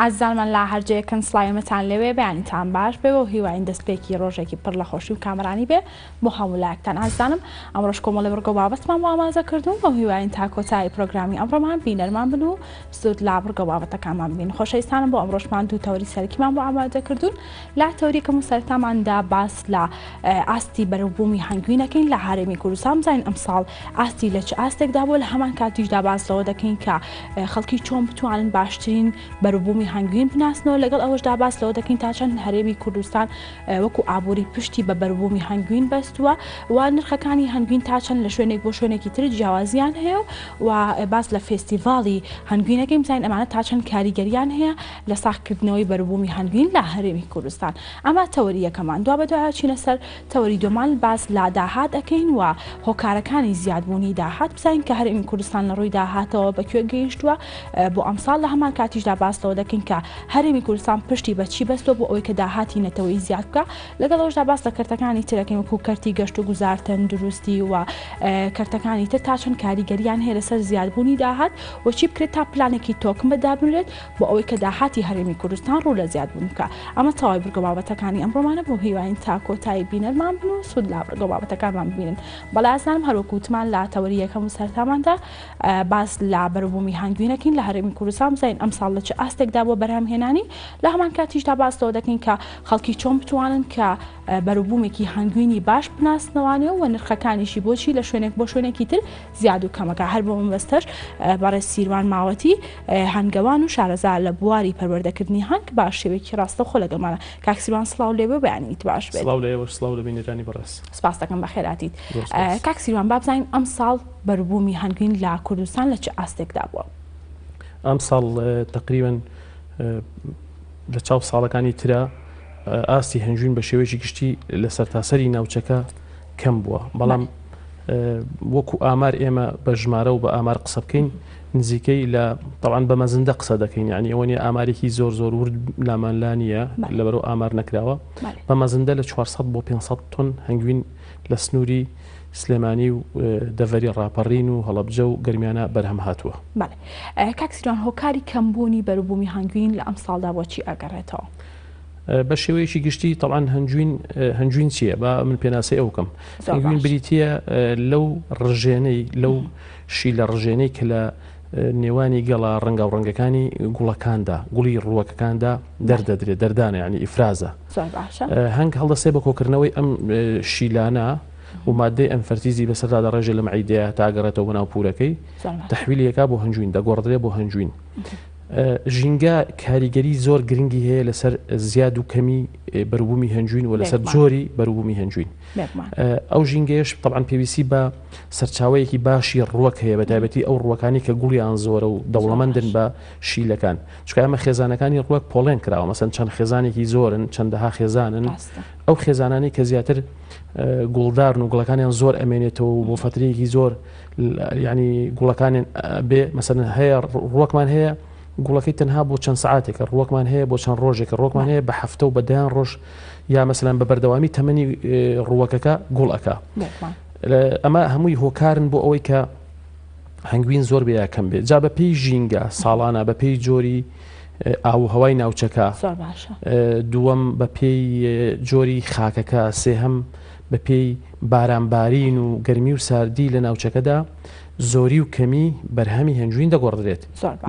ئازیزانمان لە هەر جێیەکن سڵاوی ئێمەتان لێوێ بەیانیتان باش بێ و هیواین دەستپێکی ڕۆژێکی پڕ لە خۆشی و کامەرانی بێ بۆ هەموو لایەکتان ئازیزانم ئەمڕۆش کۆمەڵی بڕگە و بابەتمان بۆ ئامادە کردوون بەو هیواین تا کۆتایی پرۆگرامی ئەمڕۆمان بینەرمان بن و سوود لە بڕگە و بابەتەکانمان ببین خۆشەویستانم بۆ ئەمڕۆشمان دوو تەوەری سەرەکیمان بۆ ئامادە کردوون لە تەوەری یەکەم و سەرەتاماندا باس لە ئاستی بەرەوبوومی هەنگوینەکەین لە هەرێمی کوردستان بزانین ئەمساڵ ئاستی لە چ ئاستێکدا بووە لە هەمان کاتیشدا باس لەوە دەکەین کە خەڵکی چۆن بتوانن باشترین بەروبوومی هەنگوین بناسنەوە لەگەڵ ئەوەشدا باس لەوە دەکەین تا چەند هەرێمی کوردستان وەکو ئابووری پشتی بە بەروبوومی هەنگوین بەستووە و نرخەکانی هەنگوین تا چەند لە شوێنێک بۆ شوێنێکی تر جیاوازیان هەیە و باس لە فێستیڤاڵی هەنگوینەکەین بزانین ئەمانە تا چەند کاریگەریان هەیە لە ساغکردنەوەی بەروبوومی هەنگوین لە هەرێمی کوردستان. ئەمە تەوەری یەکەمان. دوابەدوای ئەچینە سەر تەوەری دووەمان باس لە داهات ئەکەین و هۆکارەکانی زیادبوونی داهات بزانین کە هەرێمی کوردستان لە ڕووی داهاتەوە بە کوێ گەیشتووە بۆ ئەمساڵ لە هەمان کاتیشدا باس لەوە دەکەین کە هەرێمی کوردستان پشتی بە چی بەستووە بۆ ئەوەی کە داهاتی نەتەوەیی زیاد بکا لەگەڵ ئەوەشدا باس لە کەرتەکانی تر ئەکەین وەکو کەرتی گەشت و گوزار تەندروستی و کەرتەکانی تر تا چەند کاریگەریان هەیە لەسەر زیادبوونی داهات و چی بکرێت تا پلانێکی تۆکمە دابنرێت بۆ ئەوەی کە داهاتی هەرێمی کوردستان ڕوو لە زیادبوون بکا. ئەمە تەواوی بڕگە بابەتەکانی ئەمڕۆمانە بەو هیواین تا کۆتایی بینەرمان بن و سوود لە بڕگە بابەتەکانمان ببینن. بەڵێ ئازیزانم هەر وەکو وتمان لە تەوەری یەکەم و سەرەتاماندا باس لە بەروبوومی هەنگوینەکەین لە هەرێمی کوردستان بزانین ئەمساڵ لە چ ئاستێکدا بووە بەرهەمهێنانی لە هەمان کاتیشدا باس لەوە دەکەین کە خەڵکی چۆن بتوانن کە بەروبوومێکی هەنگوینی باش بناسنەوانێ و نرخەکانیشی بۆچی لە شوێنێک بۆ شوێنێکی تر زیاد و کەمەکە هەر بۆ مەبەستەش بەڕێز سیروان ماوەتی هەنگەوان و شارەزا لە بواری پەروەردەکردنی هەنگ بە شێوەیەکی ڕاستەوخۆ لەگەڵمانە. کاک سیروان سڵاو لێ بێ و بەیانیت باش بێت. سڵاو لە ئێوەش سڵاو لە بینەرانی بەڕێز. سپاس دەکەم بەخێراتیت. کاک سیروان با بزانین ئەمساڵ بەروبوومی هەنگوین لە کوردستان لە چ ئاستێکدا بووە؟ ئەمساڵ تەقریبەن لە چاو ساڵەکانی ترا ئاستی هەنگوین بە شێوەیەکی گشتی لە سەرتاسەری ناوچەکە کەم بووە بەڵام وەکو ئامار ئێمە بە ژمارە و بە ئامار قسە بکەین نزیکەی لە تەوان بە مەزندە قسە دەکەین یعنی ئەوە نیە ئامارێکی زۆر زۆر ورد لامان لا نییە لەبەرو ئامار نەکراوە بە مەزندە لە 400 بۆ 500 تۆن هەنگوین لە سنووری سلێمانی و دەڤەری ڕاپەڕین و هەڵەبجە و گەرمیانە بەرهەم هاتووە. بەڵێ کاک سیروان هۆکاری کەمبوونی بەروبوومی هەنگوین لە ئەمساڵدا بۆچی ئەگەڕێتەوە؟ بە شێوەیەکی گشتی تەبعەن هەنگوین هەنگوین چییە با من پێناسەی ئەو بکەم هەنگوین بریتییە لەو ڕژێنەی لەو شیلە ڕژێنەی کە لە نێوانی گەڵا ڕەنگاو ڕەنگەکانی گوڵەکاندا گوڵی ڕووەکەکاندا دەردەدرێت دەردانە ینی ئیفرازە هەنگ هەڵدەسێ بە کۆکردنەوەی ئەم شیلانە و مادەی ئەنفەرتیزی بەسەردا دەڕێژێ لە مەعیدەیە تا گەڕێتەوە بۆ ناو پورەکەی تەحویلیەکە بۆ هەنگوین دەگۆڕدرێ بۆ هەنگوین ژینگە کاریگەری زۆر گرنگی هەیە لەسەر زیاد و کەمی بەروبوومی هەنگوین و لەسەر جۆری بەروبوومی هەنگوین. ئەو ژینگەیەش تەبعەن پێویستی بە سەرچاوەیەکی باشی ڕوەک هەیە بە تایبەتی ئەو ڕوەکانی کە گوڵیان زۆرە و دەوڵەمەندن بە شیلەکان چونکە ئەمە خێزانەکانی ڕوەک پۆڵێن کراوە مەسەن چەند خێزانێکی زۆرن چەندەها خێزانن ئەو خێزانانی کە زیاتر گوڵدارن و گوڵەکانیان زۆر ئەمێنێتەوە و بۆ فترەیەکی زۆر ینی گوڵەکانیان بێ مەسەن هەیە ڕوەکمان هەیە گوڵەکەی تەنها بۆ چەند سعاتێکە ڕوەکمان هەیە بۆ چەند ڕۆژێکە ڕۆکمان هەیە بە هەفتە و بە دەیان ڕۆژ یا مەسەلەن بە بەردەوامی تەمەنی ڕووەکەکە گوڵ ئەکا ئەمە هەمووی هۆکارن بۆ ئەوەی کە هەنگوین زۆر بێ یا کەم بێ جا بە پێی ژینگە ساڵانە بە پێی جۆری ئاو و هەوای ناوچەکە دووەم بە پێی جۆری خاکەکە سێهەم بە پێی بارانبارین و گەرمی و ساردی لە ناوچەکەدا زۆری و کەمی بەرهەمی هەنگوین دەگۆڕدرێت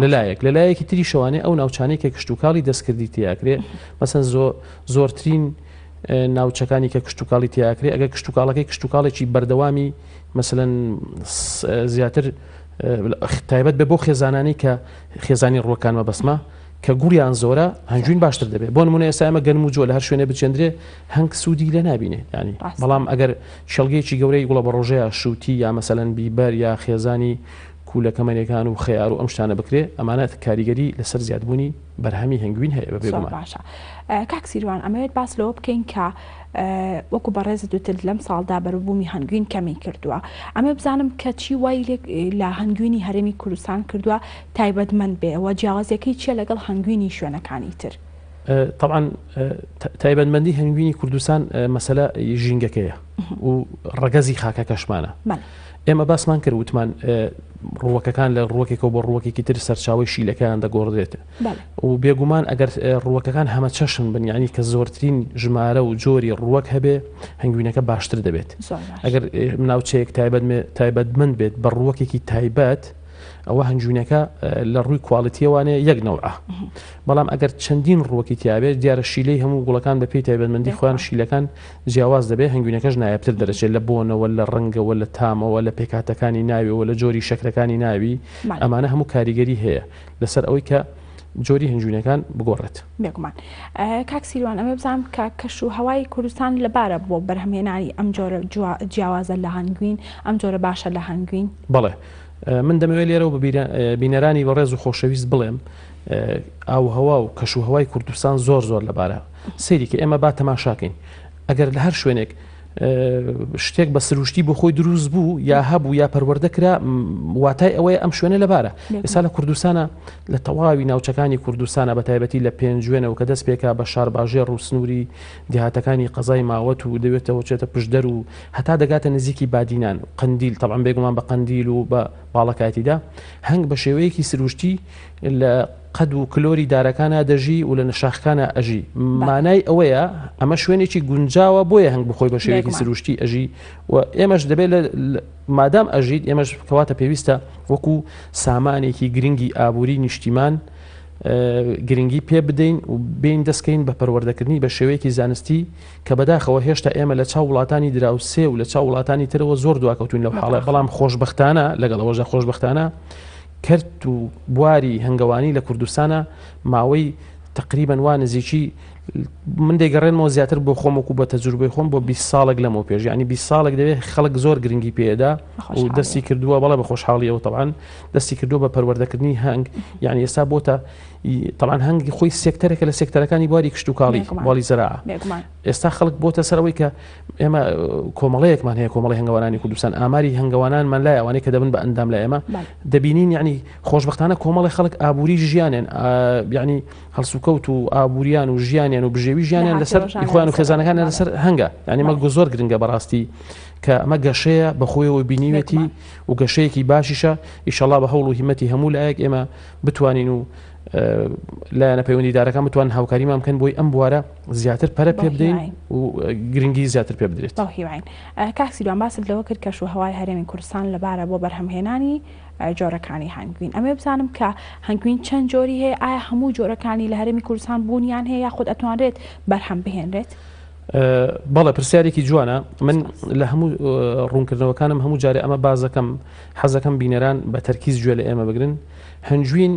لەلایەک لەلایەکی تری شەوانەی ئەو ناوچانەی کە کشتتوکاڵی دەستکردی تیاکرێ مەسەن زۆرترین ناوچەکانی کە کشتتوکاڵی تیاکرێ ئەگەر کشتتوکاڵەکەی کشتتوکاڵێکی بەردەوامی مەسەن زیاتر تایبەت بێ بۆ خێزانانی کە خێزانی ڕوەکان مەبەسمە کە گوڵیان زۆرە هەنگوین باشتر دەبێت بۆ نمونە ئێستا ئەمە گەنم و جۆ لە هەر شوێنێ بچێندرێ هەنگ سوودی لێ نابینێ ینی بەڵام ئەگەر شەڵگەیەکی گەورەی گوڵە بە ڕۆژەیە شووتی یا مەسەلەن بیبەر یا خێزانی کوولەکەمەنەکان و خەیار و ئەم شتانە بکرێ ئەمانە کاریگەری لەسەر زیادبوونی بەرهەمی هەنگوین هەیە بە بێگومان. باشە کاک سیروان ئەمەوێت باس لەوە بکەین کە وەکو بەڕێزت وتت لەم ساڵدا بەروبوومی هەنگوین کەمی کردووە ئەمە بزانم کە چی وای لە هەنگوینی هەرێمی کوردستان کردووە تایبەتمەند بێ و جیاوازیەکەی چیە لەگەڵ هەنگوینی شوێنەکانی تر؟ تەبعەن تایبەتمەندی هەنگوینی کوردستان مەسەلە ژینگەکەیە و ڕەگەزی خاکەکەشمانە. ئێمە باسمان کرد وتمان ڕووەکەکان لە ڕووەکێکەوە بۆ ڕووەکێکی تر سەرچاوەی شیلەکەیان دەگۆڕدرێت و بێگومان ئەگەر ڕووەکەکان هەمە چەشن بن یعنی کە زۆرترین ژمارە و جۆری ڕووەک هەبێ هەنگوینەکە باشتر دەبێت ئەگەر ناوچەیەک تایبەت تایبەتمەند بێت بە ڕووەکێکی تایبەت ئەوە هەنگوینەکە لە ڕووی quality یەوانەیە یەک نەوعە بەڵام ئەگەر چەندین ڕووەکی تیاابێت دیارە شیلەی هەموو گوڵەکان بە پێی تایبەتمەندی خۆیان شیلەکان جیاواز دەبێت هەنگوینەکەش نایابتر دەرەچێت لە بۆنەوە لە ڕەنگەوە لە تامەوە لە پێکهاتەکانی ناویەوە لە جۆری شەکرەکانی ناوی ئەمانە هەموو کاریگەری هەیە لەسەر ئەوەی کە جۆری هەنگوینەکان بگۆڕێت. بێگومان کاک سیروان ئەمەوێ بزانم کە کەش و هەوای کوردستان لەبارە بۆ بەرهەمهێنانی ئەم جۆرە جیاوازە لە هەنگوین ئەم جۆرە باشە لە هەنگوین؟ بەڵێ من دەمەوێت لێرەوە بە بینەرانی بەڕێز و خۆشەویست بڵێم ئاوهەوا و کەش و هەوای کوردستان زۆر زۆر لەبارە سەیری کە ئێمە با تەماشاکەین ئەگەر لە هەر شوێنێک شتێک بە سروشتی بۆ خۆی دروست بوو یا هەبوو یا پەروەردە کرا واتای ئەوەیە ئەم شوێنە لەبارە ئێستا لە کوردستانە لە تەواوی ناوچەکانی کوردستانە بە تایبەتی لە پێنجوێنەوە کە دەست پێکا بە شارباژێڕ و سنووری دێهاتەکانی قەزای ماوەت و دەوێتەوە چێتە پشدەر و هەتا دەگاتە نزیکی بادینان قندیل تەبعەن بێگومان بە قندیل و بە باڵەکایەتیدا هەنگ بە شێوەیەکی سروشتی لە قەد و کلۆری دارەکانا دەژی و لە نەشاخکانا ئەژی مانای ئەوەیە ئەمە شوێنێکی گونجاوە بۆیە هەنگ بخۆی بە شێوەیەکی سروشتی ئەژی و ئێمەش دەبێت لە مادام ئەژیت ئێمەش کەواتە پێویستە وەکو سامانێکی گرنگی ئابووری نیشتیمان گرنگی پێ بدەین و بین دەستکەین بە پەروەردەکردنی بە شێوەیەکی زانستی کە بەداخەوە هێشتا ئێمە لە چاو وڵاتانی دراوسێ و لە چاو وڵاتانی ترەوە زۆر دواکەوتوین لەو حاڵە بەڵام خۆشببختانە لەگەڵ ئەوەشدا خۆشببختانە کەرت و بواری هەنگەوانی لە کوردستانە ماوەی تقریبا وا نزیکی من دەیگەڕێنمەوە زیاتر بۆ خۆم وەکو بە تەجروبەی خۆم بۆ 20 ساڵێک لەمەوە پێش یعنی 20 ساڵێک دەبێت خەڵک زۆر گرنگی پێدا و دەستی کردووە بەڵێ بە خۆشحاڵیەوە تەوان دەستی کردووە بە پەروەردەکردنی هەنگ یعنی ئێستا بۆتە تەوان هەنگی خۆی سێکتەرێکە لە سێکتەرەکانی بواری کشتتوکاڵی بوالی زەرا ئێستا خەڵک بۆتە سەرەوەی کە ئێمە کۆمەڵەیەکمان هەیە کۆمەڵی هەنگەوانانی کوردستان ئاماری هەنگەوانانمان لای ئەوانەی کە دەبن بە ئەندام لە ئێمە دەبینین یعنی خۆشببختانە کۆمەڵی خەڵک ئابووری ژیانێن یعنی هەڵسوکەوت و ئابووریان و ژیانیان و بژێوی ژیانیان لەسەر خۆیان و خێزانەکان لەسەر هەنگە یعنی مە زۆر گرنگە بەڕاستی کە ئەمە گەشەیە بەخۆیەوە بینیوێتی و گەشەیەکی باشیشە ئیشەڵا بە هەوڵ و هیمەتی هەموو لایەک ئێمە بتوانین و لایەنە پەیوەندیدارەکان بتوان هاوکاریمان بکەن بۆی ئەم بوارە زیاتر پەرە پێ بدەین و گرنگی زیاتر پێ بدرێت. هیواین کاک سیروان باست لەوە کرد کەش و هەوای هەرێمی کوردستان لەبارە بۆ بەرهەمهێنانی جۆرەکانی هەنگوین ئەمێ بزانم کە هەنگوین چەند جۆری هەیە ئایا هەموو جۆرەکانی لە هەرێمی کوردستان بوونیان هەیە یاخود ئەتوانرێت بەرهەم بهێنرێت؟ بەڵێ پرسیارێکی جوانە من لە هەموو ڕوونکردنەوەکانم هەموو جارێ ئەمە بازەکەم حەزەکەم بینەران بە تەرکیز گوێ لە ئێمە بگرن هەنجوین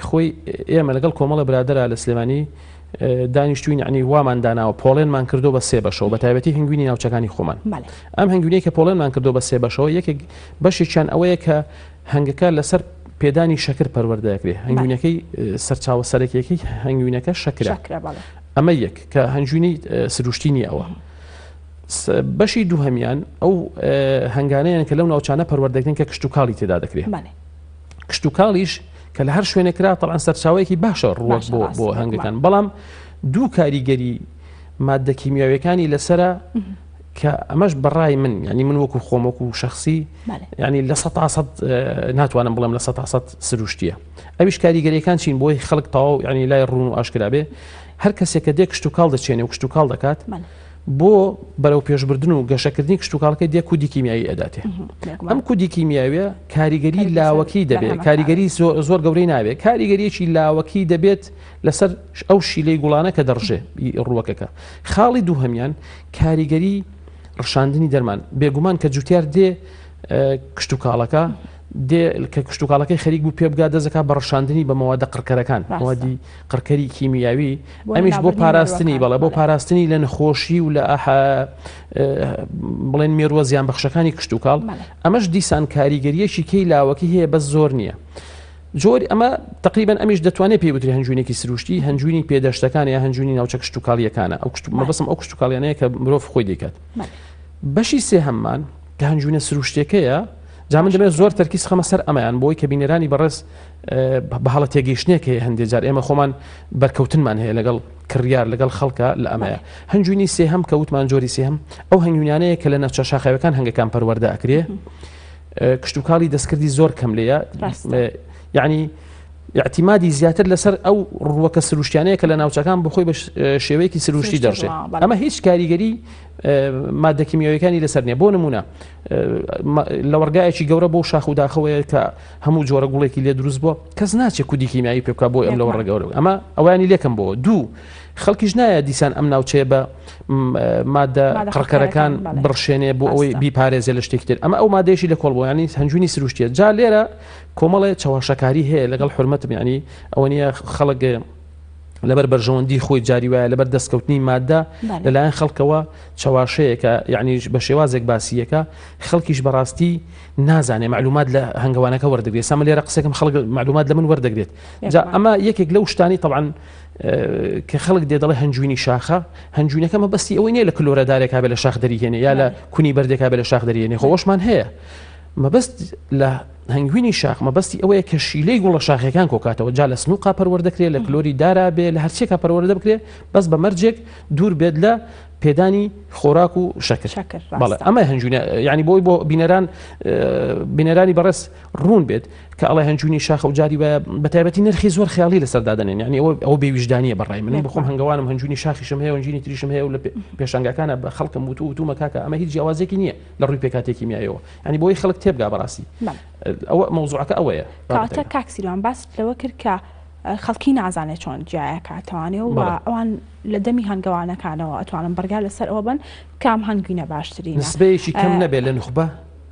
خۆی ئێمە لەگەڵ کۆمەڵە برادرا لە سلێمانی دانیشتوین عنی وامان داناوە پۆڵێنمان کردو بە سێ بەشەوە بە تایبەتی هەنگوینی ناوچەکانی خۆمان ئەم هەنگوینەی کە پۆڵێنمان کردو بە سێ بەشەوە یەکێک بەشێکیان ئەوەیە کە هەنگەکە لەسەر پێدانی شەکر پەروەردەکرێ هەنگوینەکەی سەرچاوە سەرەکیەکەی هەنگوینەکە شەکرە ئەمە یەک کە هەنگوینی سروشتی نییە ئەوە بەشی دووهەمیان ئەو هەنگانەیان کە لەو ناوچانە پەروەردەکرێن کە کشتتوکاڵی تێدا دەکرێت کشتتوکاڵیش کە لە هەر شوێنێک کرا تەڵان سەرچاوەیەکی باشە ڕووەک بۆ بۆ هەنگەکان بەڵام دوو کاریگەری مادە کیمیاویەکانی لەسرە کە ئەمەش بەڕای من ینی من وەکو خۆم وەکو شخصی ینی لە سە سە ناتوانم بڵێم لە سە سە سروشتیە ئەویش کاریگەریەکان چین بۆی خەڵک تەواو ینی لای ڕوون و ئاشکرا بێ هەر کەسێک کە دێ کشتتوکاڵ دەچێنێ و کشتتوکاڵ دەکات بۆ بەرەو پێشبردن و گەشەکردنی کشتتوکاڵەکەی دێ کودی کیمیایی ئەداتێ ئەم کودی کیمیاویە کاریگەری لاوەکی دەبێت کاریگەری زۆر گەورەی نابێت کاریگەریەکی لاوەکی دەبێت لەسەر ئەو شیلەی گوڵانە کە دەڕژێ ڕووەکەکە خاڵی دووهەمیان کاریگەری ڕشاندنی دەرمان بێگومان کە جوتیار دێ کشتتوکاڵەکە دێ کە کشتتوکاڵەکەی خەریک بوو پێ بگات دەزەکە بە ڕشاندنی بە مەوادە قڕکەرەکان مەوادی قڕکەری کیمیاوی ئەمیش بۆ پاراستنی بەڵێ بۆ پاراستنی لە نەخۆشی و لە بڵێن مێروە زیان بەخشەکانی کشتتوکاڵ ئەمەش دیسان کاریگەریەکی کەی لاوەکی هەیە بەس زۆر نییە. جۆری ئەمە تقریبا ئەمیش دەتوانێت پێی بوترێ هەنجوینێکی سروشتی هەنجوینی پێدەشتەکان یا هەنجوینی ناوچە کشتتوکاڵیەکانە ئەو کشت مەبەسم ئەو کشتتوکاڵیانەیە کە مرۆڤ خۆی دەیکات بەشی سێهەممان کە هەنجوینە سروشتەکەیە جا من دەمێت زۆر تەرکیز خەمە سەر ئەمەیان بۆی کە بینەرانی بەڕێز بە هەڵە تێگەیشتنێک هەیە هەندێک جار ئێمە خۆمان بەرکەوتنمان هەیە لەگەڵ کڕیار لەگەڵ خەڵکە لە ئەمەیە هەنجوینی سێهەم کە وتمان جۆری سێهەم ئەو هەنگوینانەیە کە لە ناوچە شاخاوەکان هەنگەکان پەروەردە ئەکرێ. کشتوکاڵی دەستکردی زۆر کەم لێیە یعنی اعتیمادی زیاتر لەسەر ئەو ڕووەکە سروشتیانەیە کە لە ناوچەکان بخۆی بە شێوەیەکی سروشتی دەڕژێ ئەمە هیچ کاریگەری مادە کیمیاویەکانی لەسەر نیە بۆ نمونە لەوەڕگایەکی گەورە بۆ شاخ و داخەوەیە کە هەموو جۆرە گوڵێکی لێ دروست بووە کەس ناچێت کودی کیمیایی پێ بکات بۆ ئەم لەوەڕگە گەورە ئەمە ئەوانی لێکەم بۆ دوو خەڵکیش نایە دیسان ئەم ناوچەیە بە مادە قڕکەرەکان بڕشێنێ بۆ ئەوەی بیپارێزێ لە شتێکی تر ئەمە ئەو مادەیەشی لە کۆڵ بۆ ینی هەنجوینی سروشتیە جا لێرە کۆمەڵێ چەواشەکاری هەیە لەگەڵ حرمەتم ینی ئەوە نییە خەڵک لەبەر بەرژەوەندی خۆی جاری وایە لەبەر دەستکەوتنی مادە لەلایەن خەڵکەوە چەواشەیەکە یعنی بە شێوازێک باسیەکە خەڵکیش بەڕاستی نازانێ معلومات لە هەنگەوانەکە وەردەگرێت سامە لێرە قسەکەم خەڵک معلومات لە من وەردەگرێت جا ئەمە یەکێک لەو شتانی طبعا کە خەڵک دێ دەڵێ هەنجوینی شاخە هەنجوینەکە مەبەستی ئەوەی نییە لە کلۆرە دارێکا بێ لە شاخ دەریهێنێ یا لە کونی بەردێکا بێ لە شاخ دەریهێنێ خۆشمان هەیە مەبەست لە هەنگوینی شاخ مەبەستی ئەوەیە کە شیلەی گوڵە شاخەکان کۆکاتەوە جا لە سنوقا پەروەردەکرێت لە کلۆری دارا بێ لە هەرچێکا پەروەردە بکرێ بەس بە مەرجێک دوور بێت لە پێدانی خۆراک و شەکر بەڵێ ئەمە هەنجوینە ینی بۆی بۆ بینەران بینەرانی بەڕێز ڕوون بێت کە ئەڵێ هەنجوینی شاخە و جاری وایە بە تایبەتی نرخی زۆر خیاڵی لەسەر دادەنێن یعنی ئەوە ئەوە بێویژدانیە بەڕای من بخۆم هەنگەوانم هەنجوینی شاخیشم هەیە هەنجوینی تریشم هەیە و لە پێشانگاکانە بە خەڵکم وتو وتومە کاکە ئەمە هیچ جیاوازێکی نییە لە ڕووی پێکهاتەی کیمیاییەوە یعنی بۆی خەڵک تێبگا بەڕاستی ئەوە مەوزوعەکە ئەوەیە. کەواتە کاک سیروان باست لەوە کرد کە خەڵکی نازانێت چۆن جیایەکاتەوانێ و ئەوان لە دەمی هەنگەوانەکانەوە ئەتوانن بڕیار لەسەر ئەوە بن کام هەنگوینە باشترینە. نسبەیەکی کەم نەبێت لە نوخبە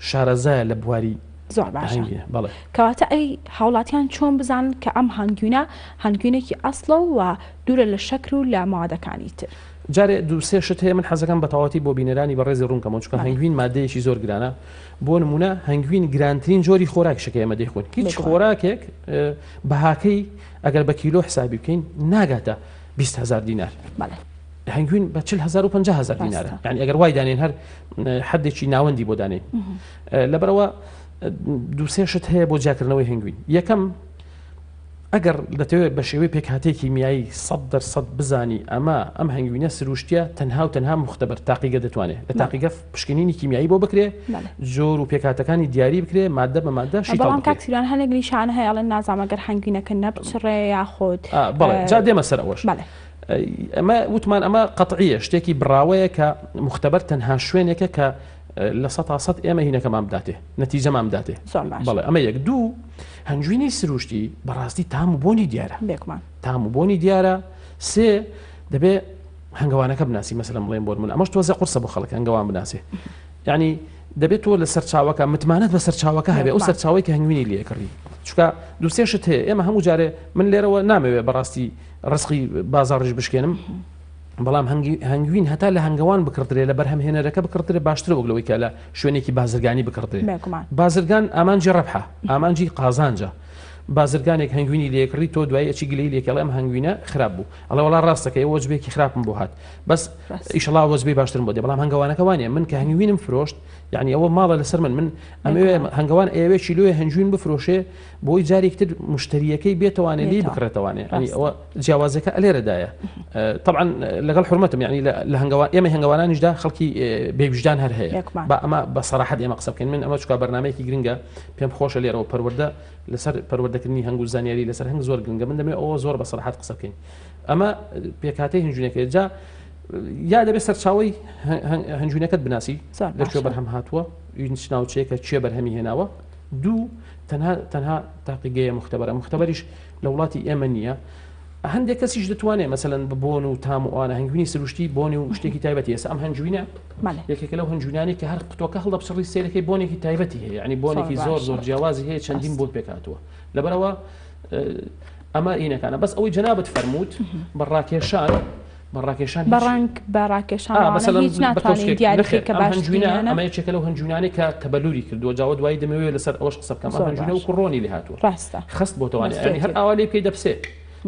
شارەزایە لە بواری زۆر باشە بەڵێ کەواتە ئەی هاوڵاتیان چۆن بزانن کە ئەم هەنگوینە هەنگوینێکی ئەسڵە و دوورە لە شەکر و لە مادەکانی تر؟ جارێ دوو سێ شت هەیە من حەزەکەم بە تەواوەتی بۆ بینەرانی بەڕێزی ڕوون کەمەوە چونکە هەنگوین مادەیەکی زۆر گرانە بۆ نمونە هەنگوین گرانترین جۆری خۆراکیشە کە ئێمە دەیخۆین هیچ خۆراکێک بەهاکەی ئەگەر بە کیلۆ حسابی بکەین ناگاتە 20 هزار دینار هەنگوین بە 40 هزار و 50 هزار دینارە یعنی ئەگەر وای دانێن هەر حدێکی ناوەندی بۆ دانێن لەبەرەوە دووسێ شت هەیە بۆ جیاکردنەوەی هەنگوین یەکەم ئەگەر دەتەوێت بە شێوەی پێکهاتەی کیمیایی 100% بزانی ئەمە ئەم هەنگوینە سروشتیە تەنها و تەنها مختبر تاقیگە دەتوانێت لە تاقیگە پشکنینی کیمیایی بۆ بکرێ جۆر و پێکهاتەکانی دیاری بکرێ مادە بە مادە شیتەڵ بەڵام کاک سیروان هەنێک نیشانە هەیە ئەڵێن نازانم ئەگەر هەنگوینەکە نەپچڕێ یاخود بەڵێ جا دێمە سەر ئەوەش ئەمە وتمان ئەمە قەتعیە شتێکی بڕاوەیە کە مختبر تەنها شوێنێکە کە 100% ئێمە هینەکەمان بداتێ نەتیجەمان بداتێ بەڵێ ئەمە یەک دوو هەنجوینی سروشتی بەڕاستی تام و بۆنی دیارە بێگومان تام و بۆنی دیارە سێ دەبێ هەنگەوانەکە بناسی مەسەلەن بڵێن بۆ من ئەمەش تۆزە قورسە بۆ خەڵک هەنگەوان بناسێ یعنی دەبێت تۆ لە سەرچاوەکە متمانەت بە سەرچاوەکە هەبێ ئەو سەرچاوەی کە هەنگوینی لێکڕی چونکە دوو سێ شت هەیە ئێمە هەموو جارێ من لێرەوە نامەوێ بەڕاستی ڕزقی بازاڕیش بشکێنم بەڵام هەنگوین هەتا لە هەنگەوان بکڕدرێ لە بەرهەمهێنەرەکە بکڕدرێ باشترە وەک لەوەی کە لە شوێنێکی بازرگانی بکڕدرێ بازرگان ئامانجی ڕەبحە ئامانجی قازانجە بازرگانێک هەنگوینی لێکڕی تۆ دوای ئەچی گلەی لێکەڵێ ئەم هەنگوینە خراپ بوو ئەڵێ وەڵا ڕاستەکەی وەجبێکی خراپم بۆ هات بەس ئیشەڵا وەجبەی باشترم بۆ دێ بەڵام هەنگەوانەکە وانە من کە هەنگوینم فرۆشت یعنی ئەوە ماڵە لەسەر من من ئەمەوێ هەنگەوان ئەیەوێ کیلۆی هەنگوین بفرۆشێ بۆی جارێک تر مشتریەکەی بێتوانێ لێی بکڕێتەوانێ ینی ئەوە جیاوازەکە ئەلێرەدایە طبعا لەگەڵ حرمەتم یعنی لە هەنگەوان ئێمە هەنگەوانانیشدا خەڵکی بێویژدان هەر هەیە با ئەمە بە سەراحەت ئێمە قسە بکەین من ئەمە چکا بەرنمەیەکی گرنگە پێم خۆشە لێرەوە پەروەردە لەسەر پەروەردەکردنی هەنگ و زانیاری لەسەر هەنگ زۆر گرنگە من دەمەوێت ئەوە زۆر بە سەراحەت قسە بکەین ئەمە پێکهاتەی هەنجوینەکەی جا یا دەبێت سەرچاوەی هەنجوینەکەت بناسی لە کوێ بەرهەم هاتووە هیچ ناوچەیەکە کێ بەرهەمی هێناوە دوو تەنها تەنها تاقیگەیە مختبەرە مختبەریش لە وڵاتی ئێمە نییە هەندێک کەسیش دەتوانێت مەسەلەن بە بۆن و تام و ئەوانە هەنگوینی سروشتی بۆنی و شتێکی تایبەتی ئێستا ئەم هەنگوینە یەکێکە لەو هەنگوینانەی کە هەر قوتۆکە هەڵدەپچڕی سەیرەکەی بۆنێکی تایبەتی هەیە یعنی بۆنێکی زۆر زۆر جیاوازی هەیە چەندین بۆن پێکهاتووە لەبەرەوە ئەمە ئینەکانە بەس ئەوەی جەنابت فەرمووت بە ڕاکێشان بە ڕاکێشان بە ڕەنگ بە ڕاکێشان هیچ ناتوانین دیاری بکەین کە باشترینە ئەمە یەکێکە لەو هەنجوینانەی کە تەبەلوری کردووە جاوە دوایی دەمەوێت لەسەر ئەوەش قسە بکەم ئەم هەنجوینە وەکو ڕۆنی لێ هاتووە ڕاستە خەست بۆتەوانێ یعنی هەر ئاوا لێ بکەی دەپسێ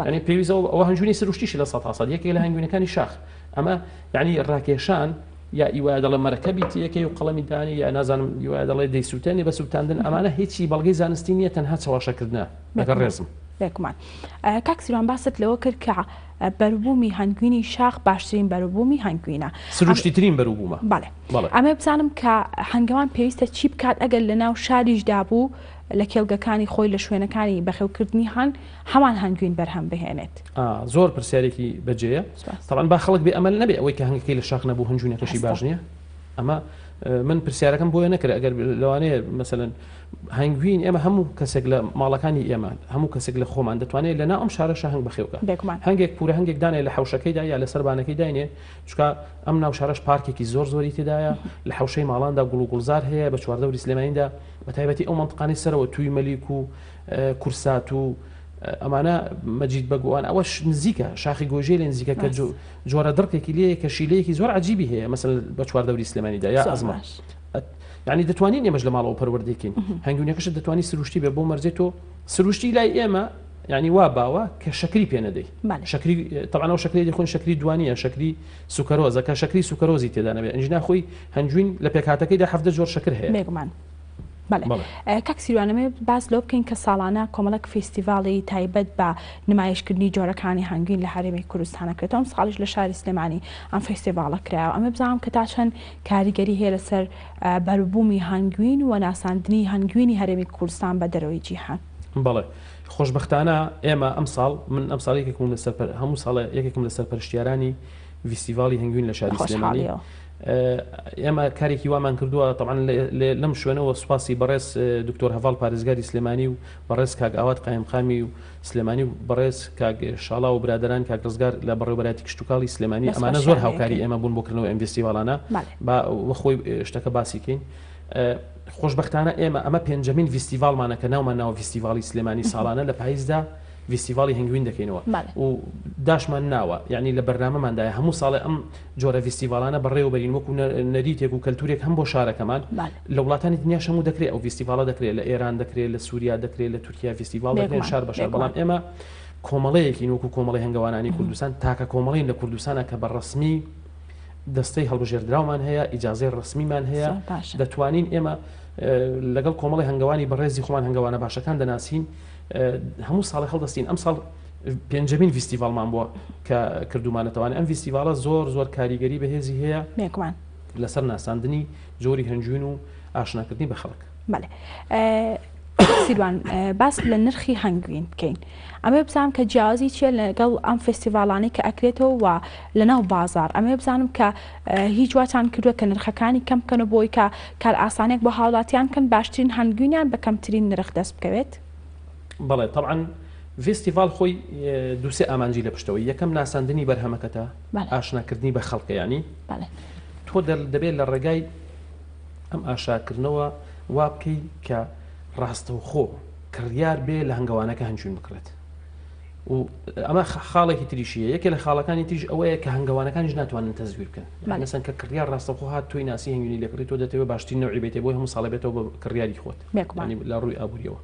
یعنی پێویستە ئەوە هەنجوینی سروشتیشی 100% یەکێک لە هەنگوینەکانی شاخ ئەمە یعنی ڕاکێشان یا ئیوایە دەڵێ مەرەکەبی تیەکەی و قەڵەمی دانی یا نازانم ئیوایە دەڵێ دەیسووتێنی بە سووتاندن ئەمانە هیچی بەڵگەی زانستی نییە تەنها چەواشەکردنە لەگەڵ ڕێزم. بێگومان. کاک سیروان باست لەوە کرد کە بەروبوومی هەنگوینی شاخ باشترین بەروبوومی هەنگوینە. سروشتیترین بەروبوومە. بەڵێ. ئەمەوێ بزانم کە هەنگەوان پێویستە چی بکات ئەگەر لەناو شاریشدا بوو لە کێڵگەکانی خۆی لە شوێنەکانی بەخێوکردنی هەنگ هەمان هەنگوین بەرهەم بهێنێت؟ زۆر پرسیارێکی بەجێیە. تەبعەن با خەڵک بێ ئەمەل نەبێ ئەوەی کە هەنگەکەی لە شاخ نەبوو هەنگوینەکەشی باش نییە. ئەمە من پرسیارەکەم بۆیە نەکرد ئەگەر لەوانەیە مەسەلەن هەنگوین ئێمە هەموو کەسێک لە ماڵەکانی ئێمە هەموو کەسێک لە خۆمان دەتوانێت لە ناو ئەم شارەشە هەنگ بەخێوکە هەنگێک پورە هەنگێک دانێ لە حەوشەکەیدا یا لەسەر بانەکەی داینێ چکە ئەم ناو شارەش پارکێکی زۆر زۆری تێدایە لە حەوشەی ماڵاندا گوڵ و گوڵزار هەیە بە چواردەوری سلێمانیدا بە تایبەتی ئەو منطقانی سەرەوە توی مەلیک و کورسات و ئەمانە مەجید بەگوان ئەوەش نزیکە شاخی گۆژێ لێ نزیکە کە جۆرە دڕکێکی لێ کە شیلەیەکی زۆر عجیبی هەیە مەسەل بە چواردەوری سلێمانیدا یا ئەزمە یعنی دەتوانین ئێمەش لە ماڵەوە پەروەردەکەین هەنگوینەکەشت دەتوانی سروشتی بێ بۆ مەرجێ تۆ سروشتی لای ئێمە یعنی وا باوە کە شەکری پێ نەدەی شەکری تەوانەوە شەکری دەخۆن شەکری دوانیە شەکری سوکەرۆزە کە شەکری سوکەرۆزی تێدا نەبێ ئەنجنا خۆی هەنگوین لە پێکهاتەکەیدا حەفتە جۆر شەکر هەیە بێگومان. بەڵێ کاک سیروان ئەمەوێت باس لەوە بکەین کە ساڵانە کۆمەڵێک فیستیڤاڵی تایبەت بە نمایشکردنی جۆرەکانی هەنگوین لە هەرێمی کوردستان ئەکرێتەوە ئەم ساڵیش لە شاری سلێمانی ئەم فیستیڤاڵە کرایەوە ئەمە بزانم کە تا چەند کاریگەری هەیە لەسەر بەروبوومی هەنگوین و ناساندنی هەنگوینی هەرێمی کوردستان بە دەرەوەی جیهان. بەڵێ خۆشبەختانە ئێمە ئەمساڵ من ئەمساڵ یەکێکم لە سەرپەر هەموو ساڵێ یەکێکم لە سەرپەرشتیارانی ڤیستیڤاڵی هەنگوین لە شاری سلێمانی ئێمە کارێکی وامان کردووە تەبعەن لەم شوێنەوە سوپاسی بەڕێز دکتۆر هەڤاڵ پارێزگاری سلێمانی و بەڕێز کاک ئاوات قایمقامی و سلێمانی و بەڕێز کاک شاڵا و برادران کاک ڕزگار لە بەڕێوەبەرایەتی کشتوکاڵی سلێمانی ئەمانە زۆر هاوکاری ئێمە بوون بۆ کردنەوەی ئەم ڤیستیڤاڵانە با وەخۆی شتەکە باسی کەین. خۆشبەختانە ئێمە ئەمە پێنجەمین ڤیستیڤاڵمانە کە ناومان ناوە ڤیستیڤاڵی سلێمانی ساڵانە لە پاییزدا ڤیستیڤاڵی هەنگوین دەکەینەوە و داشمان ناوە یعنی لە بەرنامەماندایە هەموو ساڵێ ئەم جۆرە ڤیستیڤاڵانە بەڕێوە بەرین وەکو نەریتێک و کەلتورێک هەم بۆ شارەکەمان لە وڵاتانی دنیاش هەموو دەکرێت ئەو ڤیستیڤاڵە دەکرێت لە ئێران دەکرێت لە سووریا دەکرێت لە تورکیا ڤیستیڤاڵ دەکرێت شار بە شار بەڵام ئێمە کۆمەڵەیەکین وەکو کۆمەڵی هەنگەوانانی کوردستان تاکە کۆمەڵین لە کوردستانە کە بە ڕسمی دەستەی هەڵبژێردراومان هەیە ئیجازەی ڕسمیمان هەیە دەتوانین ئێمە لەگەڵ کۆمەڵی هەنگەوانی بەڕێزی خۆمان هەنگەوانە باشەکان دەناسین هەموو ساڵی هەڵدەستین ئەم ساڵ پێنجەمین ڤیستیڤاڵمان بووە کە کردومانەتەوانێ ئەم ڤیستیڤاڵە زۆر زۆر کاریگەری بەهێزی هەیە بێگومان لەسەر ناساندنی جۆری هەنجوین و ئاشناکردنی بە خەڵک. بەڵێ سیروان باس لە نرخی هەنگوین بکەین ئەمێ بزانم کە جیاوازی چییە لەگەڵ ئەم فێستیڤاڵانەی کە ئەکرێتەوە و لەناو بازار ئەمێ بزانم کە هیچ واتان کردووە کە نرخەکانی کەم بکەن و بۆی کە کارئاسانیەک بۆ هاوڵاتیان بکەن باشترین هەنگوینیان بە کەمترین نرخ دەست بکەوێت؟ بەڵێ تەبعەن ڤیستیڤاڵ خۆی دووسێ ئامانجی لە پشتەوەی یەکەم ناساندنی بەرهەمەکەتە ئاشناکردنی بە خەڵکە ینی تۆ دەبێت لە ڕێگای ئەم ئاشاکردنەوە وا بکەی کە ڕاستەوخۆ کڕیار بێ لە هەنگەوانەکە هەنجوین بکڕێت و ئەمە خاڵێکی تریشیە یەکێ لە خاڵەکانی تریش ئەوەیە کە هەنگەوانەکانیش ناتوانن تەزویر بکەن مەسەن کە کڕیار ڕاستەوخۆ هات تۆی ناسی هەنگوینی لێکڕی تۆ دەتەوێت باشترین نەوعی بێتێ بۆی هەموو ساڵێ بێتەوە بە کڕیاری خۆت لە ڕووی ئابووریەوە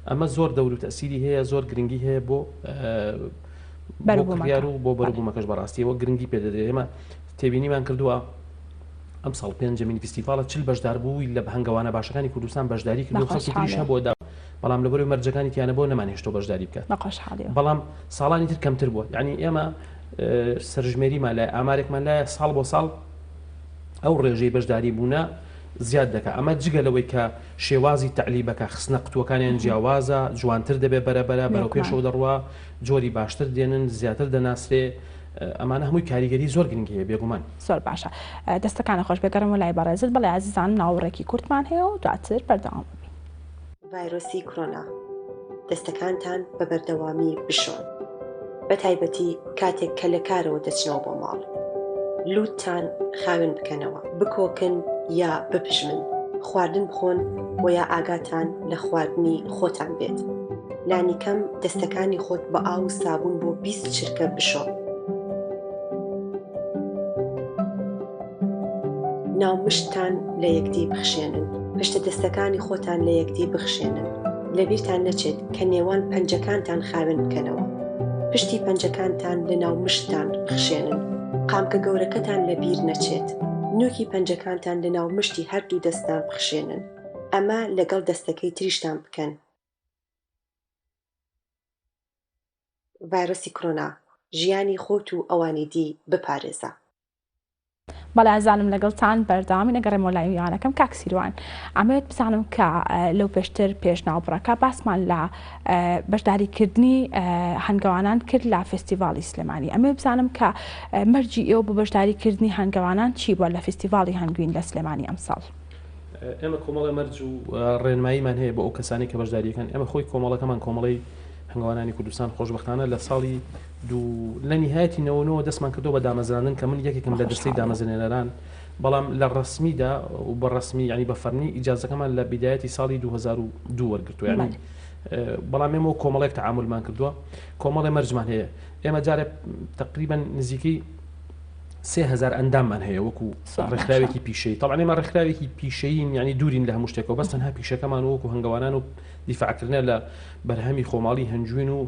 ئەمە زۆر دەور و تەسیری هەیە زۆر گرنگی هەیە بۆ بەربوومەکە و بۆ بەربوومەکەش بەڕاستیەوە گرنگی پێدەدرێت ئێمە تێبینیمان کردووە ئەم ساڵ پێنجەمین فیستیڤاڵە 40 بەشداربووی لە هەنگەوانە باشەکانی کوردستان بەشداری کردو خەڵکی تریش هەبووە دا بەڵام لەبەرەوەی مەرجەکانی تیانە بۆ نەمانهێشتەوە بەشداری بکات بەڵام ساڵانی تر کەمتر بووە یعنی ئێمە سەرژمێریمان لای ئامارێکمان لایە ساڵ بۆ ساڵ ئەو ڕێژەی بەشداری بوونە زیاد دەکات ئەمە جگە لەوەی کە شێوازی تەعلیبەکە خستنە قوتووەکانیان جیاوازە جوانتر دەبێت بەرە بەرە بەرەو پێشەوە دەڕوا جۆری باشتر دێنن زیاتر دەناسرێ ئەمانە هەمووی کاریگەری زۆر گرنگی هەیە بێگومان. زۆر باشە دەستەکانت خۆش بێ گەڕێمەوە لای بەڕێزت بەڵێ ئازیزان ناوەڕێکی کورتمان هەیە و دواتر بەردەوام بین. ڤایرۆسی کرۆنا، دەستەکانتان بە بەردەوامی بشۆن، بە تایبەتی کاتێک کە لە کارەوە دەچنەوە بۆ ماڵ. لووتتان خاوێن بکەنەوە، بکۆکن یا بپژمن، خواردن بخۆن و یا ئاگاتان لە خواردنی خۆتان بێت. لانیکەم دەستەکانی خۆت بە ئاو و سابوون بۆ 20 چرکە بشۆ. ناو مشتتان لە یەکدی بخشێنن. پشتە دەستەکانی خۆتان لە یەکدی بخشێنن. لەبیرتان نەچێت کە نێوان پەنجەکانتان خاوێن بکەنەوە. پشتی پەنجەکانتان لە ناو مشتتان بخشێنن. قامکە گەورەکەتان لە بیر نەچێت. نوکی پەنجەکانتان لە ناو مشتی هەردوو دەستتان بخشێنن. ئەمە لەگەڵ دەستەکەی تریشتان بکەن. ڤایرۆسی کرۆنا، ژیانی خۆت و ئەوانی دی بپارێزە. بەڵێ ئازیزانم لەگەڵتان بەردەوامین ئەگەڕێمەوە لای میوانەکەم کاک سیروان ئەمەوێت بزانم کە لەو پێشتر پێش ناوبڕەکە باسمان لە بەشداریکردنی هەنگەوانان کرد لە فێستیڤاڵی سلێمانی ئەمەوێت بزانم کە مەرجی ئێوە بۆ بەشداریکردنی هەنگەوانان چی بووە لە فێستیڤاڵی هەنگوین لە سلێمانی ئەمساڵ؟ ئێمە کۆمەڵە مەرج و ڕێنماییمان هەیە بۆ ئەو کەسانی کە بەشداریەکەن ئێمە خۆی کۆمەڵەکەمان کۆمەڵەی هەنگەوانانی کوردستان خۆشبەختانە لە ساڵی دوو لە نیهایەتی نەوەنەوە دەستمان کردەوە بە دامەزراندن کە من یەکێکم لە دەستەی دامەزرێنەران بەڵام لە ڕەسمیدا و بە ڕەسمی یعنی بە فەرمی ئیجازەکەمان لە بیدایەتی ساڵی 2002 وەرگرتووە یعنی بەڵام ئێمە کۆمەڵێک تعاملمان کردووە کۆمەڵێ مەرجمان هەیە ئێمە جارێ تقریبا نزیکەی 3000 ئەنداممان هەیە وەکو ڕێکخراوێکی پیشەی طبعا ئێمە ڕێکخراوێکی پیشەیین یعنی دوورین لە هەموو شتێکەوە بەس تەنها پیشەکەمان وەکو هەنگەوانان و دیفاعکردنە لە بەرهەمی خۆماڵی هەنجوین و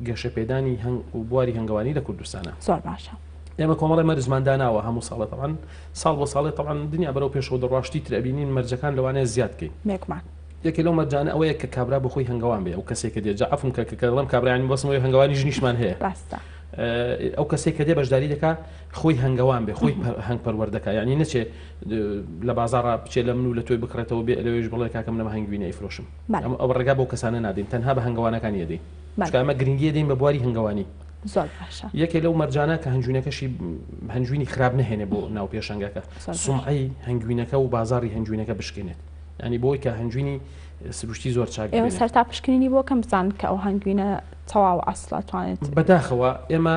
گەشەپێدانی هەنگ و بواری هەنگەوانی لە کوردستانە. زۆر باشە. ئێمە کۆمەڵێ مەرجمان داناوە هەموو ساڵێ تەبعەن ساڵ بۆ ساڵێ تەبعەن دنیا بەرەو پێشەوە دەڕوا شتی تر ئەبینین مەرجەکان لەوانەیە زیاد کەین. بێگومان. یەکێ لەو مەرجانە ئەوەیە کە کابرا بۆ خۆی هەنگەوان بێ ئەو کەسێک کە دێ جا عەفوم کە کە دەڵێم کابرا یانی مەبەستم ئەوەیە هەنگەوانی ژنیشمان هەیە. ڕاستە. ئەو کەسێک کە دێ بەشداری دەکا خۆی هەنگەوان بێ خۆی هەنگ پەروەردەکا یانی نەچێ لە بازاڕا بچێ لە من و لە تۆی بکڕێتەوە بێ لەوێش بڵێ کاکە من ئەمە هەنگوینە ئەیفرۆشم. بەڵێ. ئەو ڕێگا بەو کەسانە نادەین تەنها بە هەنگەوانەکانی ئەدەین. چونکە ئەمە گرنگی دەین بە بواری هەنگەوانی. زۆر باشە. یەکێ لەو مەرجانە کە هەنگوینەکەشی هەنگوینی خراپ نەهێنێ بۆ ناو پێشەنگەکە سومعەی هەنگوینەکە و بازاڕی هەنگوینەکە بشکێنێت ینی بۆی کە هەنگوینی سروشتی زۆر چاک ئێوە سەرتا پشکنینی بۆ کەم بزان کە ئەو هەنگوینە تەواو ئەسڵە توانێت بەداخەوە ئێمە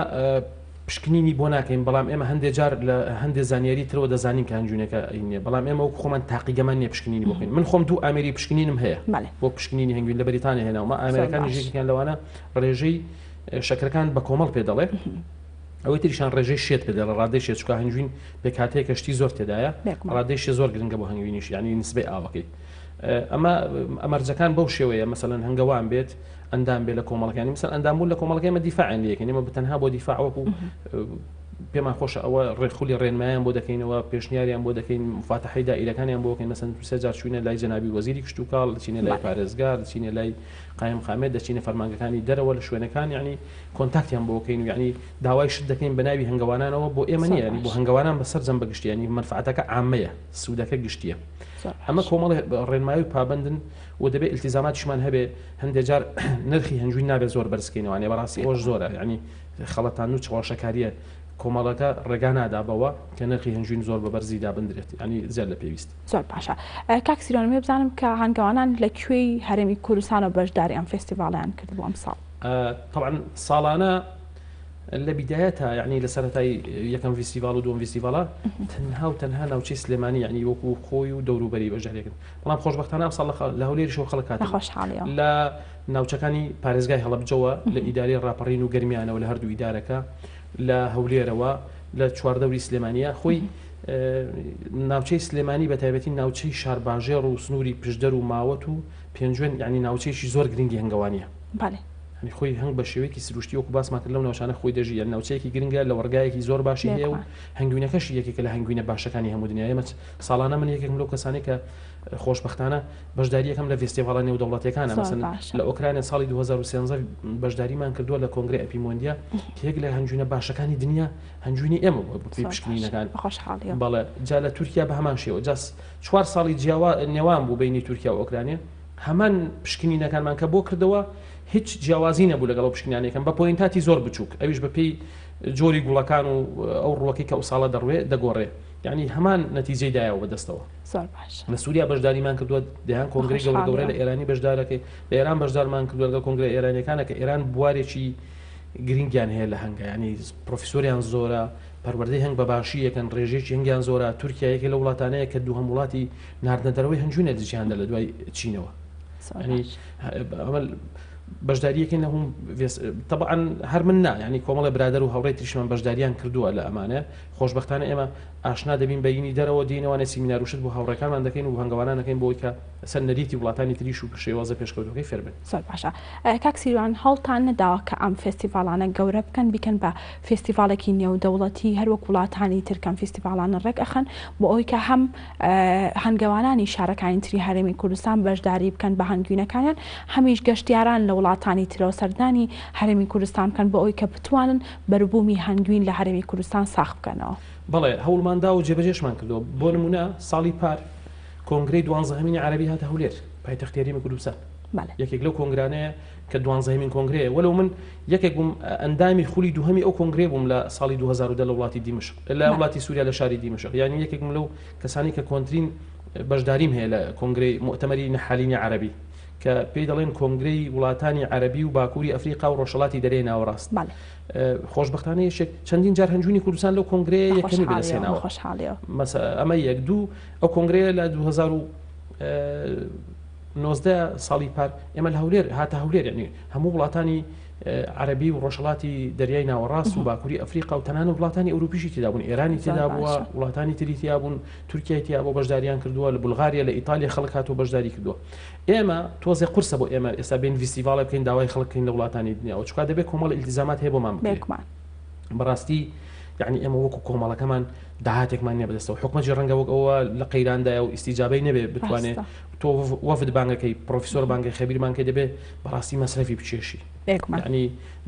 پشکنینی بۆ ناکەین، بەڵام ئێمە هەندێ جار لە هەندێ زانیاری ترەوە دەزانین کە هەنجوینەکە ئی نییە، بەڵام ئێمە وەکو خۆمان تاقیگەمان نییە پشکنینی بۆ بکەین. من خۆم دوو ئامێری پشکنینم هەیە بۆ پشکنینی هەنگوین لە بەریتانیا هێناومە، ئامێرەکانیش یەکێکیان لەوانە ڕێژەی شەکرەکان بە کۆمەڵ پێ دەڵێ، ئەوەی تریشان ڕێژەی شێت پێ دەڵێ، ڕادەی شێت، چونکە هەنگوین پێکهاتەیەکە شتی زۆر تێدایە، ڕادەی شێ زۆر گرنگە بۆ هەنگوینیش، یانی نسبەی ئاوەکەی. ئەمە مەرجەکان بەو شێوەیە مەسەلەن هەنگەوان بێت، ئەندام بێ لە کۆمەڵەکە یانی مەسەلەن ئەندام بوون لە کۆمەڵەکە ئێمە دیفاعیان لێ یەکەین ئێمە تەنها بۆ دیفاع وەکو پێمان خۆشە ئەوە ڕێخولی ڕێنمایان بۆ دەکەینەوە پێشنیاریان بۆ دەکەین مفاتەحەی دائیرەکانیان بۆ بکەین مەسەلەن سێ جار چوینە لای جەنابی وەزیری کشتوکاڵ دەچینە لای پارێزگار دەچینە لای قایم قامێت دەچینە فەرمانگەکانی دەرەوە لە شوێنەکان یعنی کۆنتاکتیان بۆ بکەین و یعنی داوای شت دەکەین بە ناوی هەنگەوانانەوە بۆ ئێمە نییە یعنی بۆ هەنگەوانان بە سەرجەم بە گشتی یعنی مەنفعەتەکە عامەیە سوودەکە گشتیە ئەمە کۆمەڵێ ڕێنمایی و پابەندن و دەبێ ئیلتیزاماتیشمان هەبێ هەندێ جار نرخی هەنجوین نابێت زۆر بەرز کەینەوە یعنی بەڕاستی ئەوەش زۆرە یعنی خەڵەتاندن و چەواشەکاریە کۆمەڵەکە ڕێگا نادا بەوە کە نرخی هەنجوین زۆر بە بەرزی دابندرێت یعنی زیاد لە پێویست. زۆر باشە کاک سیروان ئەمەوێ بزانم کە هەنگەوانان لە کوێی هەرێمی کوردستانەوە بەشداری ئەم فێستیڤاڵەیان کردبوو ئەمساڵ؟ تەبعەن ساڵانە لە بیدایەتا یعنی لە سەرەتای یەکەم ڤیستیڤاڵ و دووەم ڤیستیڤاڵا تەنها و تەنها ناوچەی سلێمانی یعنی وەکو خۆی و دەوروبەری بەشداریکرد بەڵام خۆشبەختانە ئەمساڵ لە هەولێریشەوە خەڵک هاتن خۆشحاڵیەوە لە ناوچەکانی پارێزگای هەڵەبجەوە لە ئیدارەی ڕاپەڕین و گەرمیانەوە لە هەردوو ئیدارەکە لە هەولێرەوە لە چواردەوری سلێمانە خۆی ناوچەی سلێمانی بە تایبەتی ناوچەی شارباژێڕ و سنووری پشدەر و ماوەت و پێنجوێن یعنی ناوچەیەکی زۆر گرنگی هەنگەوانیە بەڵێ. یانی خۆی هەنگ بە شێوەیەکی سروشتی وەکو باسمان کرد لەو ناوچانە خۆی دەژی یان ناوچەیەکی گرنگە لەوەڕگایەکی زۆر باشی هەیە و هەنگوینەکەشی یەکێکە لە هەنگوینە باشەکانی هەموو دنیا ئێمە ساڵانە من یەکێکم لەو کەسانەی کە خۆشبەختانە بەشداری یەکەم لە ڤێستیڤاڵە نێودەوڵەتیەکانە مەسەن لە ئۆکرانیا ساڵی 2013 بەشداریمان کردووە لە کۆنگرەی ئەپیمۆندیا کە یەک لە هەنگوینە باشەکانی دنیا هەنگوینی ئێمە بووە بەپێی پشکنینەکان خۆشحاڵیەوە بەڵێ جا لە تورکیا بە هەمان شێوە جا چوار ساڵی جیاوا نێوان بوو بینی تورکیا و ئۆکرانیا هەمان پشکنینەکانمان کە بۆ کردەوە هیچ جیاوازی نەبوو لەگەڵ ئەو پشکنینانەی کەم بە point اتی زۆر بچووک ئەویش بە پێی جۆری گوڵەکان و ئەو ڕووەکەی کە ئەو ساڵە دەڕوێ دەگۆڕێ یعنی هەمان نەتیجەی دایەوە بەدەستەوە زۆر باش لە سووریا بەشداریمان کردووە دەیان کۆنگرەی گەورە گەورە لە ئێرانی بەشدارەکەی لە ئێران بەشدارمان کردووە لەگەڵ کۆنگرە ئێرانیەکانە کە ئێران بوارێکی گرنگیان هەیە لە هەنگە ینی پرۆفیسۆریان زۆرە پەروەردەی هەنگ بە باشی یەکەن ڕێژەیەکی هەنگیان زۆرە تورکیا یەکێ لە وڵاتانەیە کە دووهەم وڵاتی ناردنە دەرەوەی هەنجوینە لە جیهاندا لە دوای چینەوە ئەمە بەشداریەکەین لە هەم تەبعەن هەر من نا ینی کۆمەڵی برادەر و هاوڕێی تریشمان بەشداریان کردووە لە ئەمانە. خۆشبەختانە ئێمە ئاشنا دەبین بە ینی دەرەوە دێینەوانێ سیمینار و شت بۆ هاوڕێکانمان دەکەین و هەنگەوانان دەکەین بۆ ئەوەی کە لەسەر نەریتی وڵاتانی تریش و شێوازە پێشکەوتووەکەی فێر بن. زۆر باشە کاک سیروان هەوڵتان نەداوە کە ئەم فێستیڤاڵانە گەورە بکەن بیکەن بە فێستیڤاڵێکی نێودەوڵەتی هەر وەک وڵاتانی تر کەم فیستیڤاڵانە ڕێک ئەخەن بۆ ئەوەی کە هەم هەنگەوانانی شارەکانی تری هەرێمی کوردستان بەشداری بکەن بە هەنگوینەکانیان هەمیش گەشتیاران لە وڵاتانی ترەوە سەردانی هەرێمی کوردستان بکەن بۆ ئەوەی کە بتوانن بەروبوومی هەنگوین لە هەرێمی کوردستان ساخ بکەنەوە. بەڵێ هەوڵمان داوە و جێبەجێشمان کردووە، بۆ نموونە ساڵی پار کۆنگرەی دوانزەهەمینی عەرەبی هاتە هەولێر پایتەختی هەرێمی کوردستان، یەکێک لەو کۆنگرانەیە کە دوانزەهەمین کۆنگرەیە، وەلو من یەکێک بووم ئەندامی خولی دووهەمی ئەو کۆنگرەیە بووم لە ساڵی 2010 لە وڵاتی دیمەشق لە وڵاتی سووریا لە شاری دیمەشق، یانی یەکێک بووم لەو کەسانی کە کۆنترین بەشداریم هەیە لە کۆنگرەی موئتەمەری نەحالینی عەرەبی کە پێی دەڵێن کۆنگرەی وڵاتانی عەرەبی و باکووری ئەفریقا و ڕۆژهەڵاتی دەریای ناوەڕاست. خۆشبەختانە یەکێک چەندین جار هەنجوینی کوردستان لەو کۆنگرەیە یەکەمی بەدەستهێناوە. ئەمە یەک دوو ئەو کۆنگرەیە لە 2019 ساڵی پار ئێمە لە هەولێر هاتە هەولێر یعنی هەموو وڵاتانی عەرەبی و ڕۆژهەڵاتی دەریای ناوەڕاست و باکووری ئەفریقا و تەنانەت وڵاتانی ئەوروپیشی تێدا بوون ئێرانی تێدا بووە وڵاتانی تری تیا بوون تورکیای تیا بۆ بەشداریان کردووە لە بولغاریا لە ئیتالیا خەڵک هاتووە بەشداری کردووە ئێمە تۆزێ قورسە بۆ ئێمە ئێستا بێین ڤیستیڤاڵێ بکەین داوای خەڵک بکەین لە وڵاتانی دنیاوە چونکە دەبێت کۆمەڵ ئیلتیزامات هەیە بۆمان بکرێت بێگومان. بەڕاستی یعنی ئێمە وەکو کۆمەڵەکەمان داهاتێکمان نییە بەدەستەوە حکومەتی ڕەنگە وەک ئەوە لە قەیراندایە و ئیستیجابەی نەبێ بتوانێ ڕاستە. تۆ وەفد بانگەکەی پرۆفیسۆر بانگەی خەبیر بانگەکەی دەبێ بەڕاستی مەسرەفی بکێشی. بێگومان. یعنی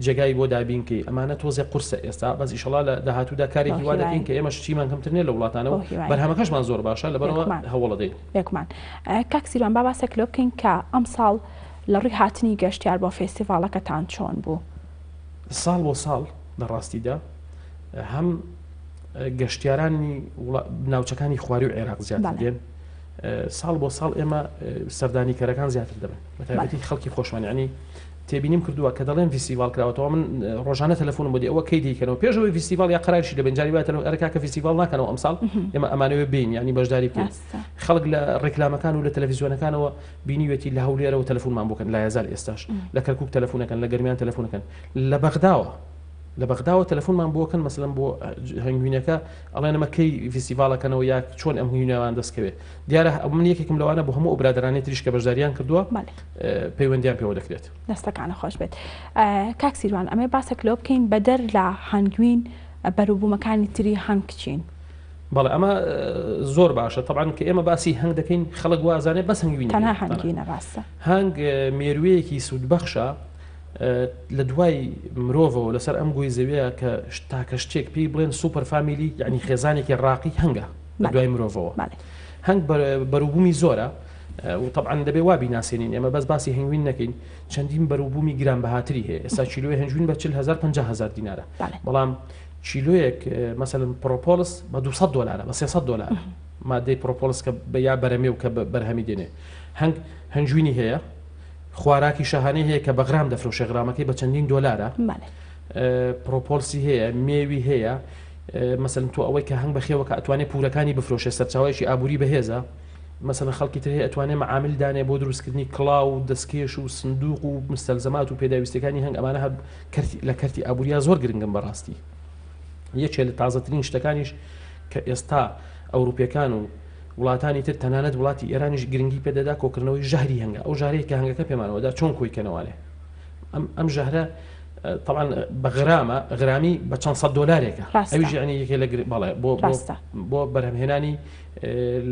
جێگای بۆ دابین کەی ئەمانە تۆزێ قورسە ئێستا بەس ئیشەڵا لە داهاتوودا کارێکی وا دەکەین کە ئێمەش چیمان کەمتر نیە لە وڵاتانە و بەرهەمەکەشمان زۆر باشە لەبەرئەوە هەوڵەدەین. بێگومان کاک سیروان با باسێک لەوە بکەین کە ئەمساڵ لە ڕووی هاتنی گەشتیار بۆ فێستیڤاڵەکەتان چۆن بوو؟ ساڵ بۆ ساڵ لە ڕاستیدا هەم گەشتیارانی ناوچەکانی خواری و عێراق زیاتر دێن ساڵ بۆ ساڵ ئێمە سەردانیکەرەکان زیاتر دەبن بەتایبەتی خەڵکی خۆشمان یعنی تێبینیم کردووە کە دەڵێن ڤیستیڤاڵ کراوەتەوە من ڕۆژانە تەلەفۆنم بۆ دێ ئەوە کەی دەیکەنەوە پێش ئەوەی ڤیستیڤاڵ یا قەرارشی دەبێن جاری وایە تەلەفۆن ئەرێ کاکە ڤیستیڤاڵ ناکەنەوە ئەمساڵ ئێمە ئەمانەوێ بێین یانی بەشداری بکەین خەڵک لە ڕێکلامەکان و لە تەلەڤیزیۆنەکانەوە بینیوێتی لە هەولێرەوە تەلەفۆنمان بۆ کەن لایەزال ئێستاش لە کەرکوک تەلەفۆنەکەن لە گەرمیان تەلەفۆنەکەن لە بەغداوە لە بەغداوە تەلەفۆنمان بۆ کەن مەسەلەن بۆ هەنگوینەکە ئەڵێن ئەمە کەی ڤیستیڤاڵەکەنەوە یا چۆن ئەم هەنگوینەوان دەستکەوێت دیارە من یەکێکم لەوانە بۆ هەموو ئەو برادەرانەی تریش کە بەشداریان کردووە پەیوەندیان پێوە دەکرێت. دەستەکانت خۆش بێت کاک سیروان ئەمێ باسێک لەوە بکەین بەدەر لە هەنگوین بەروبوومەکانی تری هەنگ چین؟ بەڵێ ئەمە زۆر باشە تەبعەن کە ئێمە باسی هەنگ دەکەین خەڵک وازانێ بەس هەنگوینە تەنها هەنگوینە ڕاستە هەنگ مێروویەکی سوودبەخشە لە دوای مرۆڤەوە لەسەر ئەم گۆی زەویە کە تاکە شتێک پێی بڵێن super family یعنی خێزانێکی ڕاقی هەنگە لە دوای مرۆڤەوە هەنگ بەروبوومی زۆرە و طبعا دەبێ وا بیناسێنین ئێمە بەس باسی هەنگوین نەکەین چەندین بەروبوومی گرانبەهاتری هەیە ئێستا کیلۆی هەنگوین بە 40 هزار 50 هزار دینارە بەڵام کیلۆیەک مەسەلەن پرۆپۆلس بە 200 دلارە بە 300 دلارە مادەی پرۆپۆلس کە بە یا بەرەمێ و کە بەرهەمی دێنێ هەنگ هەنگوینی هەیە خواراکی شاهانەی هەیە کە بە غرام دەفرۆشێ غرامەکەی بە چەندین دۆلارە پرۆپۆلسی هەیە مێوی هەیە مەسەلەن تۆ ئەوەی کە هەنگ بەخێوەکە ئەتوانێت پورەکانی بفرۆشێ سەرچاوەیەکی ئابووری بەهێزە مەسەلەن خەڵکی تر هەیە ئەتوانێت مەعامل دانێ بۆ دروستکردنی کڵاو و دەستکێش و سندوق و مستەلزەمات و پێداویستەکانی هەنگ ئەمانە هەر لە کەرتی ئابووریا زۆر گرنگن بەڕاستی یەکێ لە تازەترین شتەکانیش کە ئێستا ئەوروپیەکان و وڵاتانی تر تەنانەت وڵاتی ئێرانیش گرنگی پێدەدا کۆکردنەوەی ژەهری هەنگە ئەو ژارەی کە هەنگەکە پێمانەوەدا چۆن کۆی کەنەوانێ ئەم ئەم ژەهرە طبعا بە غرامە غرامی بە چەند سەد دۆلارێکە ئەویش یعنی یەکێ لە بەڵێ بۆ بۆ بەرهەمهێنانی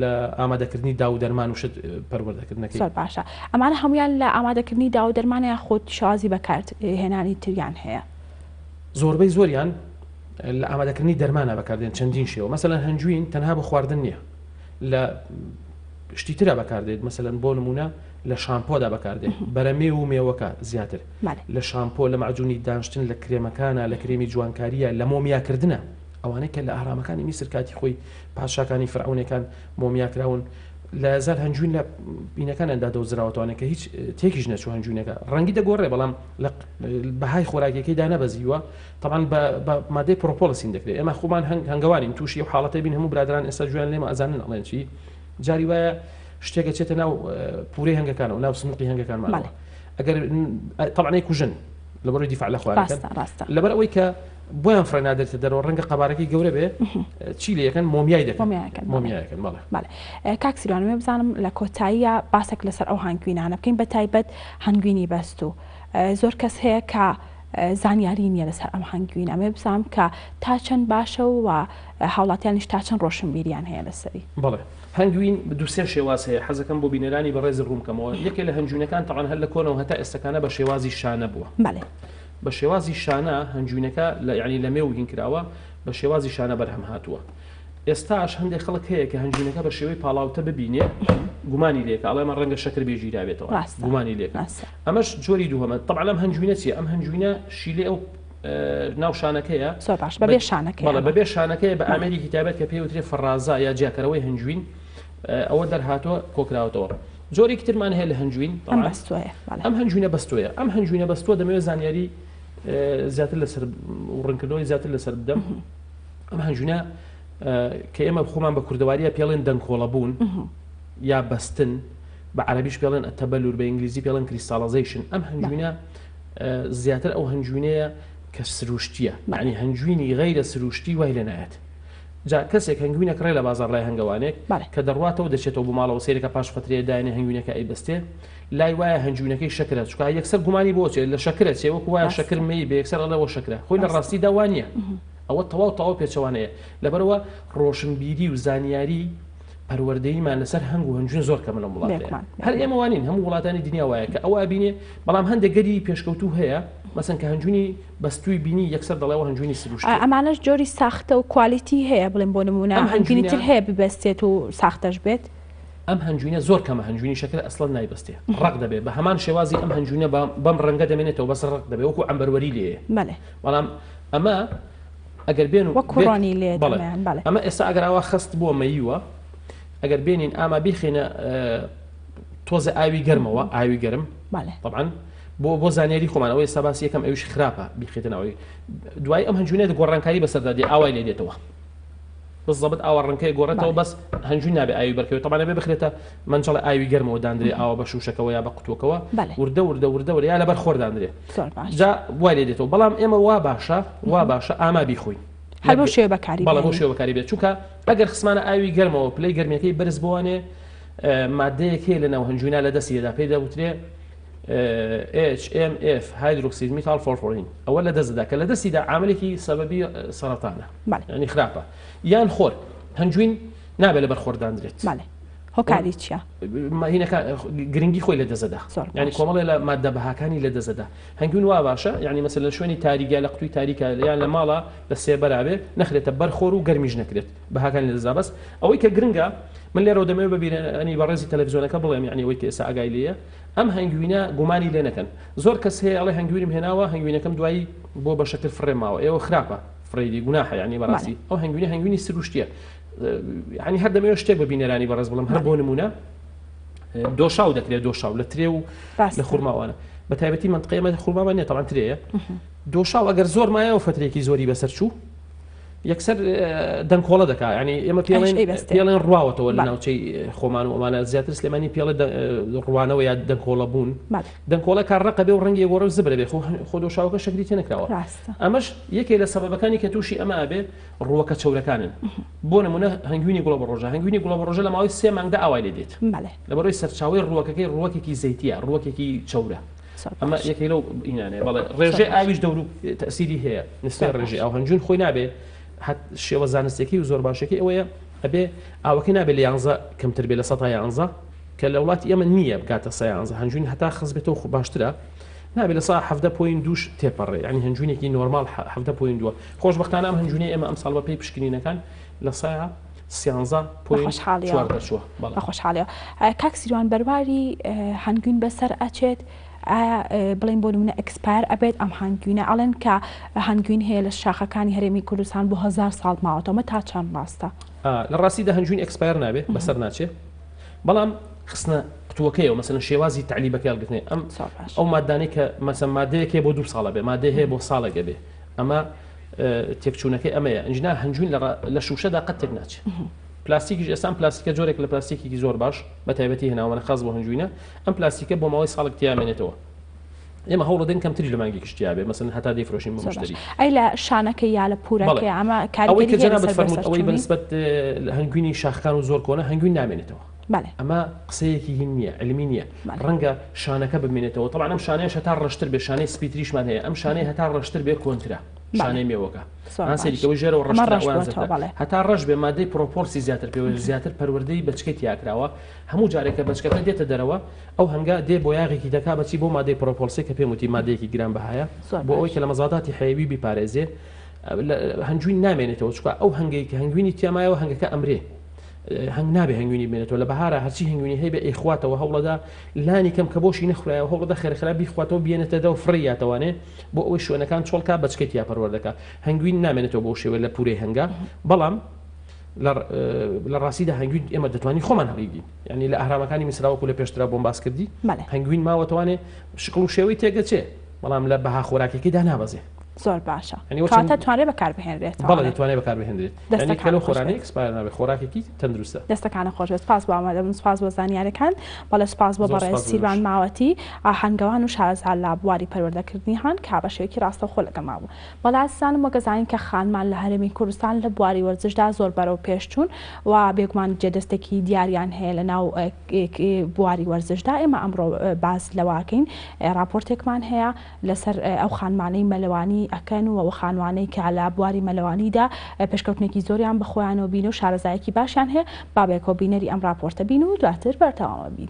لە ئامادەکردنی داو و دەرمان و شت پەروەردەکردنەکەی. زۆر باشە ئەمانە هەمویان لە ئامادەکردنی داو و دەرمانە یاخود شێوازی بەکارت هێنانی تریان هەیە؟ زۆربەی زۆریان لە ئامادەکردنی دەرمانە بەکاردێن چەندین شێوە مەسەلەن هەنجوین تەنها بۆ خواردن نییە لە شتی ترا بەکاردێت مەسەلەن بۆ نمونە لە شامپۆدا بەکاردێت بەرەمێ و مێوەکە زیاتر لە شامپۆ لە مەعجونی دانشتن لە کرێمەکانە لە کرێمی جوانکاریە لە مۆمیاکردنە ئەوانەی کە لە ئەهرامەکانی میسر کاتی خۆی پادشاکانی فرعونەکان مۆمیا کراون لە زال هەنجوین لە بینەکانیاندا دۆزراوەتوانێت کە هیچ تێکیش نەچوو هەنجوینەکە ڕەنگی دەگۆڕێ بەڵام لە بەهای خۆراکیەکەی دانەبەزیوە تەبعەن بە بە مادەی پرۆپۆلسین دەکرێت ئێمە خۆمان هەنگ هەنگەوانین تووشی ئەو حاڵەتە بین هەموو برادران ئێستا گوێیان لێمە ئەزانن ئەڵێن چی جاری وایە شتێک ئەچێتە ناو پورەی هەنگەکانەوە ناو سنوقی هەنگەکانمانەوە ئەگەر تەبعەن ئەیکوژن لەبەرەوەی دیفاع لە خۆیان ڕاستە ڕاستە لەبەر ئەوەی کە بۆیان فڕێ نادرێتە دەرەوە ڕەنگە قەبارەکەی گەورە بێ چی لێ یەکەن مۆمیای دەکەن مۆمیایەکەن بەڵێ. بەڵێ کاک سیروان ئەمەوێ بزانم لە کۆتاییە باسێک لەسەر ئەو هەنگوینانە بکەین بە تایبەت هەنگوینی بەستوو زۆر کەس هەیە کە زانیاری نییە لەسەر ئەم هەنگوینە ئەمەوێ بزانم کە تا چەند باشە و هاوڵاتیانیش تا چەند ڕۆشنبیریان هەیە لەسەری. بەڵێ هەنگوین دوو سێ شێواز هەیە حەزەکەم بۆ بینەرانی بەڕێز ڕوون بکەمەوە یەکێ لە هەنگوینەکان تەعەن هەر لە کۆنەوە هەتا ئێستەکانە بە شێوازی شانە بووە. بەڵێ. بە شێوازی شانە هەنگوینەکە لە یانی لە مێو هین کراوە بە شێوازی شانە بەرهەم هاتووە ئێستاش هەندێک خەڵک هەیە کە هەنگوینەکە بە شێوەی پاڵاوتە ببینێ گومانی لێکە ئەڵێ ئەمە ڕەنگە شەکر بێ گیرابێتەوە گومانی لێکە ئەمەش جۆری دووهەمە طبعا ئەم هەنگوینە چییە ئەم هەنگوینە شیلەی ئەو ناو شانەکەیە زۆر باش بەبێ شانەکەیە بەڵێ بەبێ شانەکەیە بە ئامێرێکی تایبەت کە پێی وترێ فەڕازا یا جیاکەرەوەی هەنگوین ئەوە دەرهاتووە کۆکراوەتەوە. جۆرێکی ترمان هەیە لە هەنجوین ئەم بەستۆیە ئەم هەنجوینە بەستۆیە ئەم هەنجوینە بەستووە دەمەوێت زانیاری زیاتر لەسەر ڕوونکردنەوەی زیاتر لەسەر بدەم ئەم هەنجوینە کە ئێمە خۆمان بە کوردەواریە پێڵێن دەنکۆڵە بوون یا بەستن بە عەربیش پێڵێن التبلور بە ئینگلیزی پێڵێن crystallization ئەم هەنجوینە زیاتر ئەو هەنجوینەیە کە سروشتیە معنی هەنجوینی غەیرە سروشتی وای لێ نایەت جا کەسێک هەنگوین ئەکڕێ لە بازاڕ لای هەنگەوانێک کە دەڕواتەوە دەچێتەوە بۆ ماڵەوە سەیرەکە پاش فەترەیە دایەنێ هەنگوینەکە ئەیبەستێ لای وایە هەنگوینەکەی شەکرە چونکە یەکسەر گومانی بۆ چێ لە شەکرە چێ وەکو وایە شەکر مەی بێ یەکسەر ئەڵێ ئەوە شەکرە خۆی لە ڕاستیدا وا نییە ئەوە تەواو تەواو پێچەوانەیە لەبەرئەوە ڕۆشنبیری و زانیاری پەروەردەییمان لەسەر هەنگ و هەنجوین زۆر کەمە لەم وڵاتەیە هەر ئێمە وانین هەموو وڵاتانی دنیا وایە کە ئەوە ئەبینێ بەڵام هەندێک گەلی پێشکەوتوو هەیە مەسەن کە هەنجوینی بەستووی بینی یەکسەر دەڵێ ئەوە هەنجوینی سروشتیە. ئەمانەش جۆری ساختە و quality هەیە بڵێم بۆ نموونە ئەم هەنگوینی هەنجوینە تر هەیە ببەستێت و ساختەش بێت؟ ئەم هەنجوینە زۆر کەمە هەنجوینی شەکر ئەسڵەن نایبەستێ ڕەق دەبێ بە هەمان شێوازی ئەم هەنجوینە بەم ڕەنگە دەمێنێتەوە بەس ڕەق دەبێ وەکو عەمبەروەری لێیە بەلێ. بەڵام ئەمە ئەگەر بێن و وەکو ڕۆنی لێ بەڵێ دەمەیان بەڵێ. ئەمە ئێستا ئەگەر ئاوا خەست بووە مەییوە ئەگەر بێنین ئاما بیخەینە تۆزە ئاوی گەرمەوە ئاوی گەرم طبعا بۆ بۆ زانیاری خۆمان ئەوەی ئێستا باسی یەکەم ئەویش خراپە بیخیتە ناوی دوای ئەم هەنجوینە گۆڕانکاری بەسەردا دێ ئاوای لێ دێتەوە بالضبط ئاوا ڕەنگەکەی گۆڕێتەوە بەس هەنجوین نابێ ئاوی بەرکەوێت طبعا نابێ بخرێتە مەنجەڵە ئاوی گەرمەوە داندرێ ئاوا بە شوشەکەوە یا بە قوتوەکەوە وردە وردە وردە وردە یا لەبەر خۆر داندرێ جا وای لێ دێتەوە بەڵام ئێمە وا باشە وا باشە ئاما بیخۆین هەر بەو شێوە بەکاری بەڵێ بەو شێوە بەکاری بێت چونکە ئەگەر خسمانە ئاوی گەرمەوە پلەی گەرمیەکەی بەرز بوانێ مادەیەک هەیە لە ناو هەنجوینا لە دەستی دەدا پێی دەوترێ HMF hydroxymethyl furfural ئەوە لە دەست دەدا کە لە دەستیدا عاملێکی سەبەبی سەرەتانە ینی خراپە یان خۆر هەنجوین نابێت لەبەر خۆر دانرێت هۆکاری چییە؟ هینەکە گرنگی خۆی لە دەزەدا ینی کۆمەڵێ لە مادە بەهاکانی لە دەزەدا هەنگوین وا باشە یعنی مەسەلەن لە شوێنی تاریگە لە قوتوی تاریکە یان لە ماڵە لە سێبەرا بێ نەخرێتە بەر خۆر و گەرمیش نەکرێت بەهاکانی لە دەزا بەس ئەوەی کە گرنگە من لێرەوە دەمەوێت بە بینەرانی بەڕێزی تەلەفزیۆنەکە بڵێم یعنی ئەوەی کە ئێستا ئاگای لێیە ئەم هەنگوینە گومانی لێ نەکەن زۆر کەس هەیە ئەڵێ هەنگوینم هێناوە هەنگوینەکەم دوایی بۆ بە شەکر فڕێ ماوە ئێوە خراپە فڕێدی گوناحە یعنی بەڕاستی ئەو هەنگوینە هەنگوینی سروشتیە یعنی هەر دەمەوێت شتێک بە بینەرانی بەڕێز بڵێم هەر بۆ نمونە دۆشاو دەکرێت دۆشاو لە ترێ و لە خورماوانە بە تایبەتی منطقەی ئێمە خورمامان نیە تەوان ترێیە دۆشاو ئەگەر زۆر مایەوە فترێکی زۆری بەسەر چوو یەکسەر دەنکۆڵە دەکا ینی ئێمە پێڵێن پێڵێن ڕواوەتەوە لە ناوچەی خۆمان و ئەمانە زیاتر سلێمانی پێڵێ ڕوانەوە یا دەنکۆڵە بوون دەنکۆڵە کار ڕقە بێ و ڕەنگی گۆڕە و زبرە بێ خۆ دۆشاوەکە شەکری تێ نەکراوە ئەمەش یەکێ لە سەبەبەکانی کە تووشی ئەمە ئەبێ ڕووەکە چەورەکانن بۆ نمونە هەنگوینی گوڵە بەڕۆژە هەنگوینی گوڵە بەڕۆژە لە ماوەی سێ مانگدا ئاوای لێ دێت لەبەرەوەی سەرچاوەی ڕووەکەکەی ڕووەکێکی زەیتیە ڕووەکێکی چەورە ئەمە یەکێک لەو ئینانەیە بەڵێ ڕێژەی ئاویش دەور و تەسیری هەیە نسبەی ڕێژەی ئاو هەنجوین خۆی نابێ هەت شێوە زانستەکەی و زۆر باشەکەی ئەوەیە ئەبێ ئاوەکەی نابێ لە یانزە کەمتر بێ لە سەتا یانزە کە لە وڵاتی ئێمە نییە بگاتە سە یانزە هەنجوین هەتا خەست بێتەوە خۆ باشترە نابێ لە سا حەڤدە point دووش تێپەڕێ یعنی هەنجوینێکی نۆرماڵ حەڤدە point دووە خۆشبەختانە ئەم هەنجوینەی ئێمە ئەمساڵ بە پێی پشکنینەکان لە سا سیانزە point چوار دەرچووە. بە خۆشحاڵیەوە کاک سیروان بەرواری هەنگوین بەسەر ئەچێت ئایا بڵێن بۆ نمونە expire ئەبێت ئەم هەنگوینە ئەڵێن کە هەنگوین هەیە لە شاخەکانی هەرێمی کوردستان بۆ هەزار ساڵ ماوەتەوە ئەمە تا چەند ڕاستە؟ لە ڕاستیدا هەنگوین expire نابێ بەسەر ناچێ بەڵام خستنە قوتووەکەیەوە مەسەلەن شێوازی تەعلیبەکەی هەڵگرتنی ئەم ئەو مادانەی کە مەسەن مادەیەک هەیە بۆ دوو ساڵە بێ مادەی هەیە بۆ ساڵێک ئەبێ ئەمە تێکچوونەکەی ئەمەیە ئەنجنا هەنجوین لە شوشەدا قەت تێک ناچێت پلاستیکیش ئێستا پلاستیکە جۆرێک لە پلاستیکێکی زۆر باش بە تایبەتی هێناوەە خاص بۆ هەنجوینە ئەم پلاستیکە بۆ ماوەی ساڵێک تیامێنێتەوە. ئێمە هەوڵەدەین کەمتریش لە مانگێکیش تیا بێ مەسەن هەتا دەیفرۆشین بۆ مشتری. ئەی لە شانەکەی یا لە پورەکەی ئەمە ئەوەی کە جەنابت فەرمووت ئەوەی بەنسبەت هەنگوینی شاخەکان و زۆر کۆنە هەنگوین نامێنێتەوە. ئەمە قسەیەکی هین نییە علمی نییە ڕەنگە شانەکە بمێنێتەوە طبعا ئەم شانەیەش هەتا ڕەشتر بێ شانەی سپیتریشمان هەیە ئەم شانەی هەتا ڕەشتر بێ کۆنترە شانەی مێوەکە سەیریکەوەی ژێرەوە ڕەش هەتا ڕەش بێ مادەی پرۆپۆلسی زیاتر پێوە زیاتر پەروەردەی بەچکەی تیاکراوە هەموو جارێک کە بەچکەکە دێتە دەرەوە ئەو هەنگە دێ بۆیاغێکی دەکا بە چی بۆ مادەی پرۆپۆلسێ کە پێم وتی مادەیەکی گران بەهایە بۆ ئەوەی کە لە مەزاداتی حەیەوی بیپارێزێ هەنگوین نامێنێتەوە چونکە ئەو هەنگەی کە هەنگوینی تیامایەوە هەنگەکە ئەمرێ هەنگ نابێ هەنگوینی بمێنێتەوە لە بەهارە هەرچی هەنگوینی هەیبێ ئەیخواتەوە هەوڵەدا لانی کەم کە بۆشی نەخورایەوە هەوڵەدا خێرەخرا بیخواتەوە بێنێتە دەو فڕیاتەوانێ بۆ ئەوەی شوێنەکان چۆڵکا بەچکەی تیا پەروەردەکا هەنگوین نامێنێتەوە بۆ شێوە لە پورەی هەنگا بەڵام لە ڕاستیدا هەنگوین ئێمە دەتوانین خۆمان هەڵیگین یعنی لە ئەهرامەکانی میسرا وەکو لە پێشترا بۆم باس کردی هەنگوین ماوەتوانێ شکڵ و شێوەی تێگەچێ بەڵام لە بەها خۆراکیەکەیدا نابەزێ. زۆر باشە کەواتە توانرێت بەکاربهێنرێت. بەڵێ دەتوانێت بەکاربهێنرێت یعنی کە لەو خۆرانەی expire نابێت خۆراکێکی تەندروستە. دەستەکانت خۆش بێت سپاس بۆ ئامادەبوون سپاس بۆ زانیاریەکان بەڵێ سپاس بۆ بەڕێز سیروان ماوەتی ئاهەنگەوان و شارەزا لە بواری پەروەردەکردنی هان کە بە شێوەیەکی ڕاستەوخۆ لەگەڵمان بوو. بەڵێ ئازیزانم وەک ئەزانین کە خانمان لە هەرێمی کوردستان لە بواری وەرزشدا زۆر بەرەو پێش چوون و بێگومان جێدەستێکی دیاریان هەیە لە ناو بواری وەرزشدا ئێمە ئەمڕۆ باس لەوەکەین ڕاپۆرتێکمان هەیە لەسەر ئەو خانمانەی مەلەوانی ئەکەن و ئەو خانوانەی کە لە بواری مەلەوانیدا پێشکەوتنێکی زۆریان بە خۆیانەوە بینی و شارەزایەکی باشیان هەیە با بەیەکەوە بینەری ئەم ڕاپۆرتە بین و دواتر بەردەوامە بین.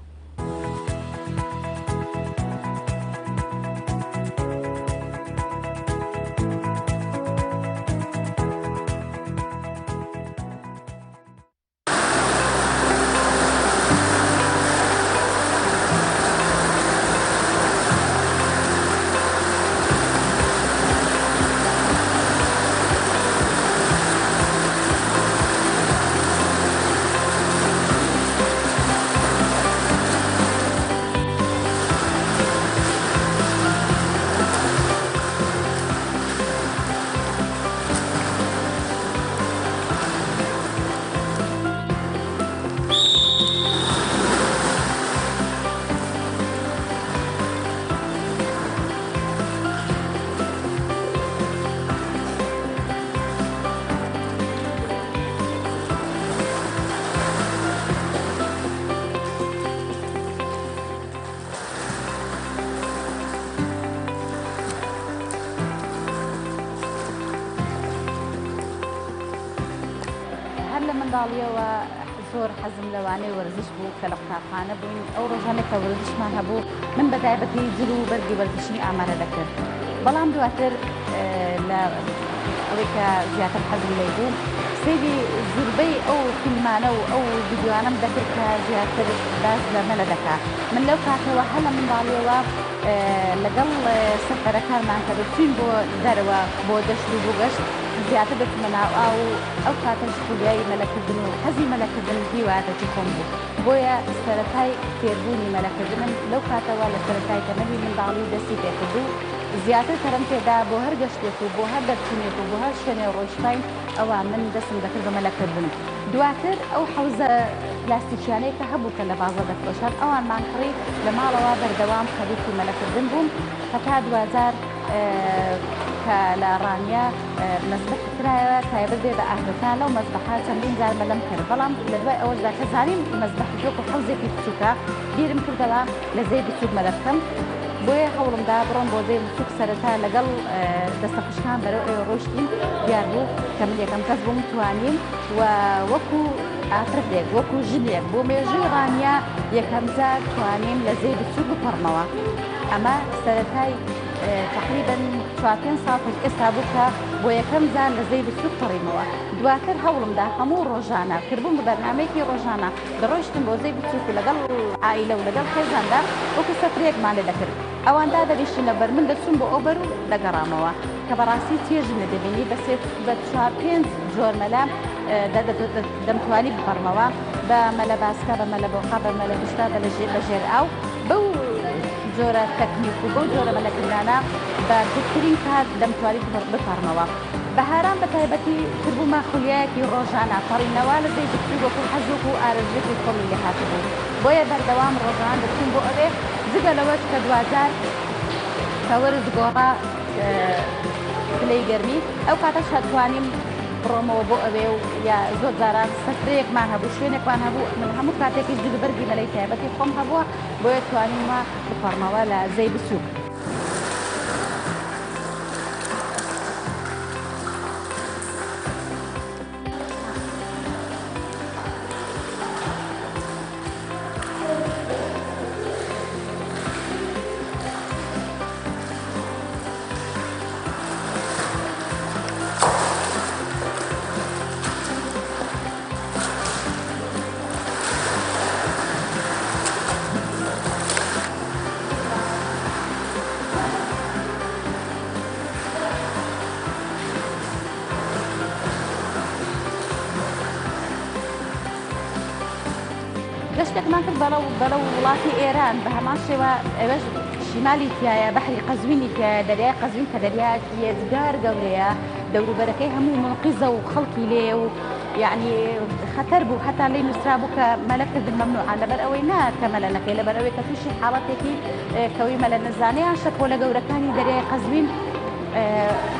هەر لە منداڵیەوە زۆر حەزم لەوانەی وەرزش بوو کە لە قوتابخانە بووین ئەو ڕۆژانە کە وەرزشمان هەبوو من بە تایبەتی جل و بەرگی وەرزشیم ئامادە دەکرد بەڵام دواتر لە ئەوەی کە زیاتر حەزم لێی بوو سەیری زوربەی ئەو فیلمانە و ئەو ڤیدیۆانەم دەکرد کە زیاتر باس لە مەلە دەکا من لەو کاتەوە هەر لە منداڵیەوە لەگەڵ سەفەرەکانمان کە دەچوین بۆ دەرەوە بۆ دەشت و بۆ گەشت زیاتر دەچوومە ناو ئاو و ئەو کاتەش خولیای مەلەکردن و حەزی مەلەکردن هیوایەتێکی خۆم بوو بۆیە سەرەتای فێربوونی مەلەکردنم لەو کاتەوە لە سەرەتای تەمەنی منداڵی دەستی پێکرد و زیاتر پەرەم پێدا بۆ هەر گەشتێک و بۆ هەر دەرچوونێک و بۆ هەر شوێنێ ڕۆیشتاین ئەوا من دەستم دەکرد بە مەلەکردن دواتر ئەو حەوزە پلاستیکیانەی کە هەبوو کە لە بازاڕ دەفرۆشران ئەوانمان کڕی لە ماڵەوە بەردەوام خەریکی مەلەکردن بووم هەتا دواجار کە لە ڕانیە مەزبەح کرایەوە تایبەت بێ بە ئافرەتان لەو مەزبەحە چەندین جار مەلەم کرد بەڵام لە دوای ئەوەشدا کە زانیم مەزبەحیش وەکو حەوزێکی بچووکە بیرم کردەوە لە زێی بچووک مەلە بکەم بۆیە هەوڵمدا بڕۆم بۆ زێی بچووک سەرەتا لەگەڵ دەستە خوشکان بەرەو ئەوێ ڕۆیشتین دیار بوو کە من یەکەم کەس بووم توانیم و وەکو ئافرەتێک وەکو ژنێک بۆ مێژووی ڕانیە یەکەم جار توانیم لە زێی بچووک بپەڕمەوە ئەمە سەرەتای تەقریبەن چوار پێنج ساڵ پێش ئێستا بوو کە بۆ یەکەم جار لە زێی بچووک پەڕیمەوە دواتر هەوڵمدا هەموو ڕۆژانە کردبووم بە بەرنامەیەکی ڕۆژانە دەڕۆیشتم بۆ زێی بچووک و لەگەڵ عائیلە و لەگەڵ خێزاندا وەکو سەفرەیەکمان لێ دەکرد ئەوان دادەنیشتن لەبەر من دەچووم بۆ ئەو بەر و دەگەڕامەوە کە بەڕاستی چێژم لێ دەبینی بە سێ بە چوار پێنج جۆر مەلە دەمتوانی بپەڕمەوە بە مەلە باسکە بە مەلە بۆقە بە مەلە گوشتە بە لە ژێر بە ژێر ئاو بەو جۆرە تەکنیک و بەو جۆرە مەلەکردنانە بە کورتترین کات دەمتوانی بپەڕمەوە. بەهاران بە تایبەتی کردبوومە خولیایەکی ڕۆژانە، پەڕینەوە لە زێی بچووک وەکو حەزێک و ئارەزوویەکی خۆمی لێ هاتبوو، بۆیە بەردەوام ڕۆژانە دەچووم بۆ ئەوێ، جگە لەوەش کە دواجار. کە وەرز گۆڕا پلەی گەرمی ئەو کاتەش هەتوانیم بڕۆمەوە بۆ ئەوێ و یا زۆر جاران سەفرەیەکمان هەبوو شوێنێکمان هەبوو من هەموو کاتێکیش جلوبەرگی مەلەی تایبەتی خۆم هەبووە بۆیە توانیومە بپەڕمەوە لە زێی بچووک. گەشتێکمان کرد بەرەو بەرەو وڵاتی ئێران بە هەمان شێوە ئەوێش شیمالی تایە بەحری قەزوینی تایە دەریای قەزوین کە دەریایەکی یەجگار گەورەیە دەوروبەرەکەی هەموو منقیزە و خەڵکی لێ و یعنی خەتەر بوو هەتا لی نووسرا بوو کە مەلەکردن مەمنوعە لەبەر ئەوەی نا کە مەلە نەکەی لەبەر ئەوەی کە تووشی حاڵەتێکی کەوی مەلە نەزانیان شەپۆلە گەورەکانی دەریای قەزوین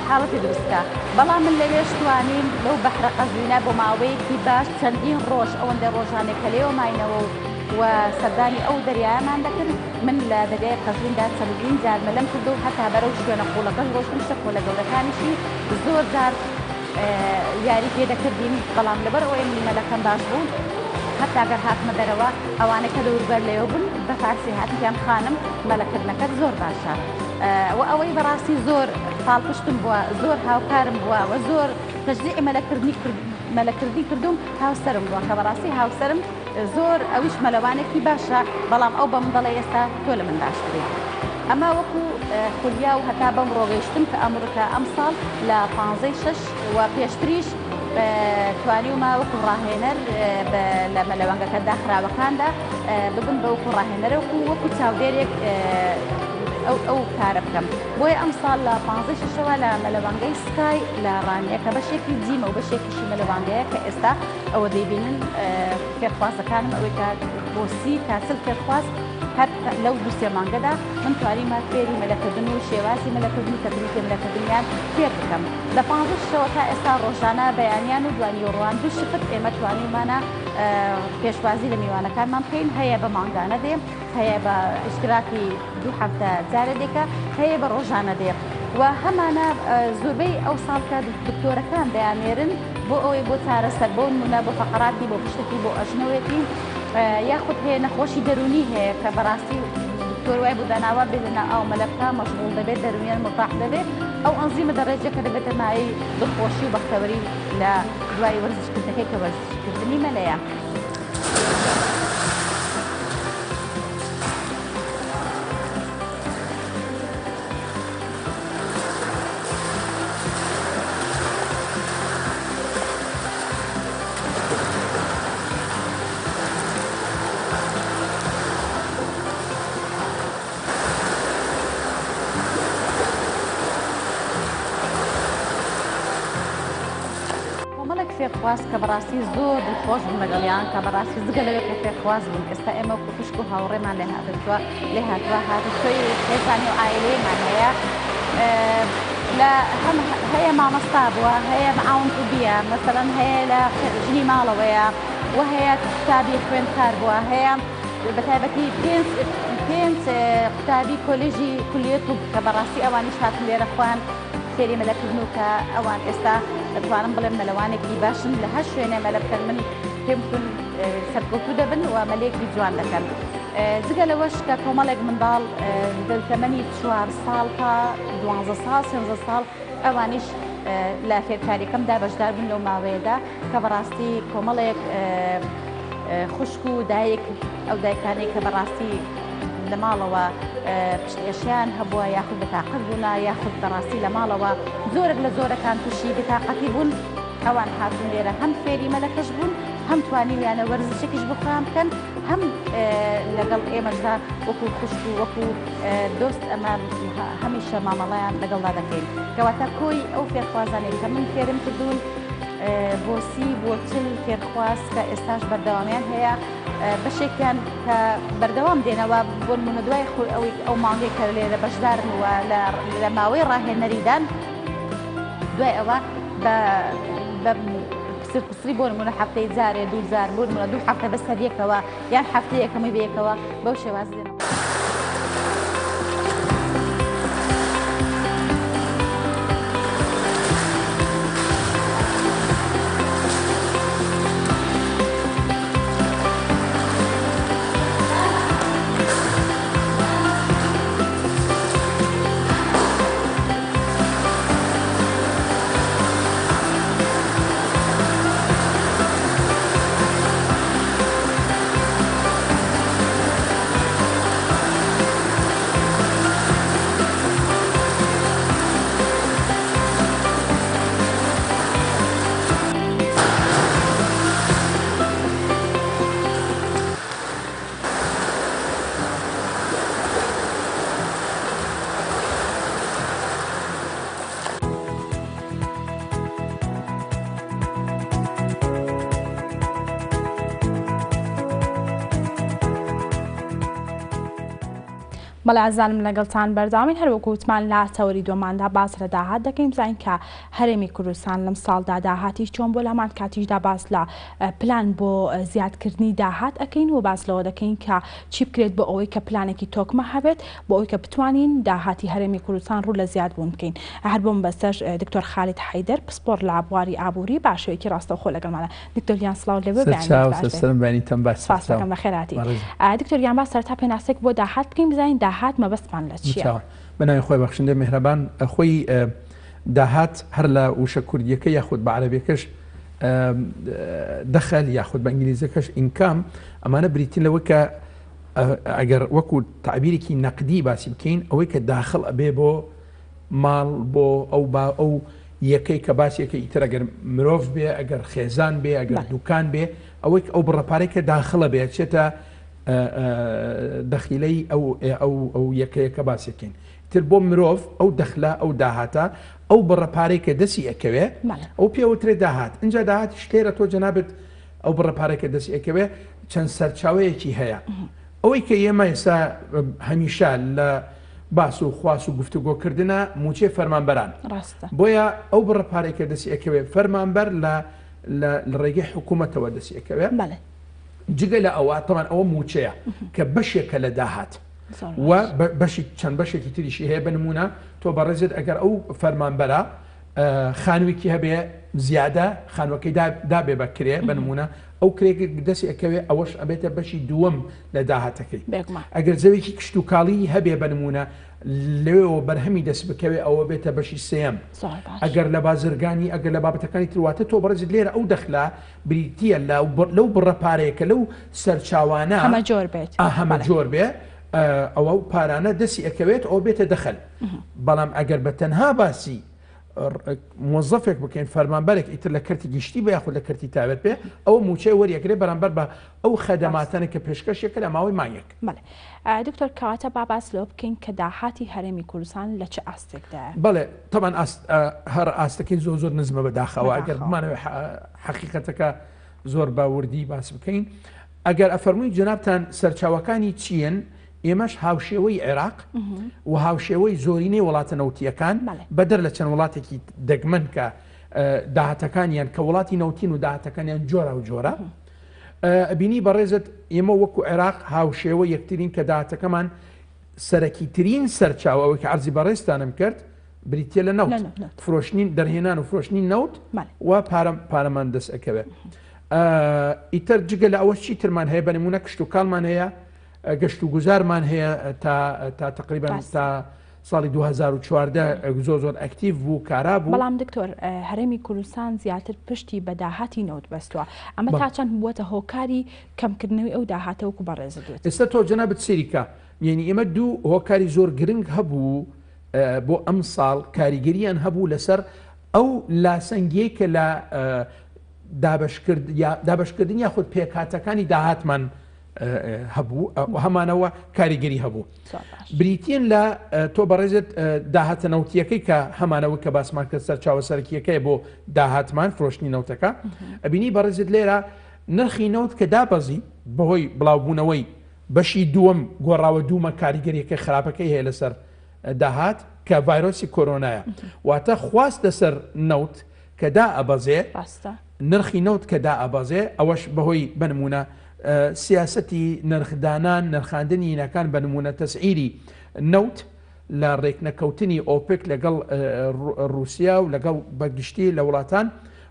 حاڵەتی دروستکە بەڵام من لەوێش توانیم لەو بەحرە قەزوینە بۆ ماوەیەکی باش چەندین ڕۆژ ئەوەندە ڕۆژانێک کە لێوە ماینەوە و و سەردانی ئەو دەریایەمان دەکرد من لە دەریای قەزویندا چەندین جار مەلەم کردو هەتا بەرەو شوێنە قوڵەکەش ڕۆشتم شەپۆلە گەورەکانیشی زۆر جار یاری پێ دەکردین بەڵام لەبەر ئەوەی من مەلەکەم باش بوو هەتا گەر هاتمە دەرەوە ئەوانە کە دەوروبەر لێوە بوون بە فارسی هاتن پێیان خانم مەلەکردنەکەت زۆر باشە و ئەوەی بەڕاستی زۆر پاڵپشتم بووە زۆر هاوکارم بووە و زۆر تەشجیعی مەلەکردنی مەلەکردنی کردوم هاوسەرم بووە کە بەڕاستی هاوسەرم زۆر ئەویش مەلەوانێکی باشە بەڵام ئەو بە من دەڵێ ئێستا تۆ لە من باشتری ئەمە وەکو خولیا و هەتا بەم ڕۆگەیشتم کە ئەمڕکە ئەمساڵ لە پانزەی شەش و پێشتریش توانیومە وەکو ڕاهێنەر لە مەلەوانگەکە داخراوەکاندا ببم بە وەکو ڕاهێنەرەک و وەکو چاودێرێک ئەو کارە بکەم بۆیە ئەمساڵ لە پانزەی شەشەوە لە مەلەوانگەی سکای لە ڕانیە کە بەشێکی جیمە و بەشێکیشی مەلەوانگەیە کە ئێستا ئەوە دەیبینن فێرخوازەکانم ئەوەی کە بۆ 30 تا 40 فێرخواز هەر لەو دوو سێ مانگەدا من توانیمە فێری مەلەکردن و شێوازی مەلەکردن و تەکنیکی مەلەکردنیان فێر بکەم لە پانزە شەوە تا ئێستا ڕۆژانە بەیانیان و دوانیوەڕوان دوو شفت ئێمە توانیومانە پێشوازی لە میوانەکانمان بکەین هەیە بە مانگانە دێ هەیە بە ئیشتراکی دوو هەفتە جارێ دێکە هەیە بە ڕۆژانە دێ و هەمانە زۆربەی ئەو ساڵ کە دکتۆرەکان دەیانێرن بۆ ئەوەی بۆ چارەسەر بۆ نمونە بۆ فەقەراتی بۆ پشتەکی بۆ ئەژنۆیەتی یاخود هەیە نەخۆشی دەرونی هەیە کە بەڕاستی دکتۆر وای بۆ داناوە بێ لەنا ئاو مەلە بکا مەشغوڵ دەبێت دەرونیان مرتاح دەبێت ئەو ئەنزیمە دەڕێژێ کە دەبێتە مایەی دڵخۆشی و بەختەوەری لە دوای وەرزشکردنەکەی کە وەرزشکردنی مەلەیە. کۆمەڵێک فێرخواز کە بەڕاستی زۆر دڵخۆش بووم لەگەڵیان کە بەڕاستی جگە لەوەی کە فێرخواز بوون ئێستا ئێمە وەکو خوشک و هاوڕێمان لێ هاتووە لێ هاتووە هاتوچۆی خێزانی و عایلەیمان هەیە لە هەم هەیە مامۆستا بووە هەیە معاون طبیە مەسەلەن هەیە لە ژنی ماڵەوەیە و هەیە قوتابی خوێندکار بووە هەیە بە تایبەتی پێنج پێنج قوتابی کۆلێژی کولیە طب کە بەڕاستی ئەوانیش هاتن لێرە خۆیان فێری مەلەکردن و کە ئەوان ئێستا دەتوانم بڵێم مەلەوانێکی باشن لە هەر شوێنێ مەلە بکەن من پێم وتون سەرکەوتوو دەبن و مەلێکی جوان دەکەن. جگە لەوەش کە کۆمەڵێک منداڵ لە تەمەنی چوار ساڵ تا دوانزە ساڵ سێنزە ساڵ ئەوانیش لە فێرکاریەکەمدا بەشدار بوون لەو ماوەیەدا کە بەڕاستی کۆمەڵێک خوشک و دایک ئەو دایکانەی کە بەڕاستی لە ماڵەوە پشت ئێشیان هەبووە یاخود بەتاقەت بوونە یاخود بەڕاستی لە ماڵەوە زۆرێک لە زۆرەکان تووشی بێتاقەتی بوون ئەوان هاتوون لێرە هەم فێری مەلەکەش بوون هەم توانیویانە وەرزشێکیش بۆ خۆیان بکەن هەم لەگەڵ ئێمەشدا وەکو خوشک و وەکو دۆست ئەمە هەمیشە مامەڵەیان لەگەڵدا دەکەین کەواتە کۆی ئەو فێرخوازانەی کە من فێرم کردوون بۆ 30 بۆ 40 فێرخواز کە ئێستاش بەردەوامیان هەیە. بەشێکیان کە بەردەوام دێنەوە بۆ نمونە دوای خۆی ئەوەی ئەو مانگەی کە لێرە بەشدارن و لە ماوەی ڕاهێنەریدان دوای ئەوە بە پسر پسری بۆ نمونە هەفتەی جارێ دوو جار بۆ نمونە دوو هەفتە بەسەر یەکەوە یان هەفتەیەک هەمووی بەیەکەوە بەو شێواز دێنەوە. بەڵێ ئازیزانم لەگەڵتان بەردەوامین هەر وەکو وتمان لە تەوەری دووەماندا باس لە داهات دەکەین بزانین کە هەرێمی کوردستان لەم ساڵدا داهاتی چۆن بۆ لەمان کاتیشدا باس لە پلان بۆ زیادکردنی داهات ئەکەین و باس لەوە دەکەین کە چی بکرێت بۆ ئەوەی کە پلانێکی تۆکمە هەبێت بۆ ئەوەی کە بتوانین داهاتی هەرێمی کوردستان ڕوو لە زیاد بوون بکەین. هەر بۆ مەبەستەش دکتۆر خالید حەیدەر پسپۆڕ لە بواری ئابووری بە شێوەیەکی ڕاستەوخۆ لەگەڵمانە. دکتۆر گیان سڵاوت لێ بێ بەیانیت سەرچاو باش بێ. سەرم بەیانیتان باش سپاس سەرچاو دەکەم بەخێرهاتی. بەڕێزم. دکتۆر گیان با سەرەتا پێناسەیەک بۆ داهات بکەین بزانین داهات مەبەستمان لە چییە؟ سەرچاوە. بە ناوی خوای بەخشندەی میهرەبان خۆی داهات هەر لە وشە کوردیەکە یاخود بە عەرەبیەکەش دەخل یاخود بە ئینگلیزەکەش income ئەمانە بریتین لەوەی کە ئەگەر وەکو تەعبیرێکی نەقدی باسی بکەین ئەوەی کە داخڵ ئەبێ بۆ ماڵ بۆ ئەو با ئەو یەکەی کە باسیەکە ئیتر ئەگەر مرۆڤ بێ ئەگەر خێزان بێ ئەگەر دوکان بێ ئەوەی ئەو بڕە پارەی کە داخڵە بێ چێتە دەخیلەی ئەو ئەو ئەو یەکەیە کە باسیەکەین تر بۆ مرۆڤ ئەو دەخلە ئەو داهاتە ئەو بڕە پارەی کە دەسی ئەکەوێ ئەو پێوترێ داهات ئینجا داهاتیش لێرە تۆ جەنابت ئەو بڕە پارەی کە دەست ئەکەوێ چەند سەرچاوەیەکی هەیە. ئەوەی کە ئێمە ئێستا هەمیشە لە باس و خواس و گفتوگۆکردنە مووچەی فەرمانبەران. ڕاستە. بۆیە ئەو بڕە پارەی کە دەست ئەکەوێ فەرمانبەر لە لە ڕێگەی حکوومەتەوە دەست ئەکەوێ. بەڵێ. جگە لە ئەوە تەبعەن ئەوە مووچەیە کە بەشێکە لە داهات. و بەشی چەند بەشێکی تریشی هەیە بە نموونە تۆ بەڕێزت ئەگەر ئەو فەرمانبەرە خانوویەکی هەبێ زیادە خانووەکەی دابێ بە کرێ بە نمونە ئەو کرێک دەستی ئەکەوێ ئەوەش ئەبێتە بەشی دووەم لە داهاتەکەی ئەگەر زەوێکی کشتتوکاڵی هەبێ بە نمونە لەوێەوە بەرهەمی دەست بکەوێ ئەوە بێتە بەشی سێم ئەگەر لە بازرگانی ئەگەر لە بابەتەکانی ترواتە تۆ بەڕێزت لێرە ئەو دەخلا بریتە لەو بڕە پارەیە کە لەو سەرچاوانە هەمە جۆر بێت هەمە جۆر بێ ئەوە و پارانە دەسی ئەکەوێت ئەو بێتە دەخل بەڵام ئەگەر بە تەنها باسی مۆزەفێک بکەین فەرمانبەرێک ئیتر لە کەرتی گشتی بە یاخود لە کەرتی تایبەت بێ ئەوە موچەی وەریەگرێ بەرامبەر بە ئەو خەدەماتانە کە پێشکەشێکە لە ماوەی مانگێک. بەڵێ دکتۆر کەواتە با باس لەوە بکەین کە داهاتی هەرێمی کوردستان لە چ ئاستێکدایە؟ بەڵێ تەبعەن ئاست هەر ئاستەکەی زۆر زۆر نزمە بەداخەوە ئەگەر بمانەوێ حەقیقەتەکە زۆر بە وردی باس بکەین ئەگەر ئەفەرمووی جەنابتان سەرچاوەکانی چیین ئێمەش هاوشێوەی عێراق و هاوشێوەی زۆرینەی وڵاتە نەوتییەکان بەدەر لە چەند وڵاتێکی دەگمەن کە داهاتەکانیان کە وڵاتی نەوتین و داهاتەکانیان جۆرا و جۆرە ئەبینی بەڕێزت ئێمە وەکو عێراق هاوشێوە یەکترین کە داهاتەکەمان سەرەکی ترین سەرچاوە ئەوەی کە عەرزی بەڕێزتانم کرد بریتە لە نەوت فرۆشتنی دەرهێنان و فرۆشتنی نەوت و پارەمان دەست ئەکەوێت ئیتر جگە لە ئەوە چی ترمان هەیە بە نمونە کشت و کاڵمان هەیە گەشت و گوزارمان هەیە تا تقریبا تا ساڵی 2014 زۆر زۆر active بوو کارا بوو بەڵام دکتۆر هەرێمی کوردستان زیاتر پشتی بە داهاتی نەوت بەستووە ئەمە تا چەند بووەتە هۆکاری کەمکردنەوەی ئەو داهاتە وەکو بەڕێزت وت ئێستا تۆ جەنابت سەیری کە یعنی ئێمە دوو هۆکاری زۆر گرنگ هەبوو بۆ ئەمساڵ کاریگەریان هەبوو لەسەر ئەو لاسەنگیەی کە لە دابەشکردن یاخود پێکهاتەکانی داهاتمان هەبوو هەمانەوە کاریگەری هەبوو بریتین لە تۆ بەڕێزت داهاتە نەوتیەکەی کە هەمانەوە کە باسمان کرد سەرچاوە سەرکیەکەی بۆ داهاتمان فرۆشتنی نەوتەکە ئەبینی بەڕێزت لێرە نرخی نەوت کە دابەزی بەهۆی بڵاوبوونەوەی بەشی دووەم گۆڕاوە دوومە کاریگەریەکە خراپەکەی هەیە لەسەر داهات کە ڤایرۆسی کۆرۆنایە واتە خواست لەسەر نەوت کە دائەبەزێ نرخی نەوت کە دائەبەزێ ئەوەش بەهۆی بەنمونە سیاسەتی نرخدانان نرخاندنی ینەکان بە نمونە تەسعیری نەوت لە ڕێکنەکەوتنی ئۆپک لەگەڵ ڕوسیا و لەگەڵ بە گشتی لە وڵاتان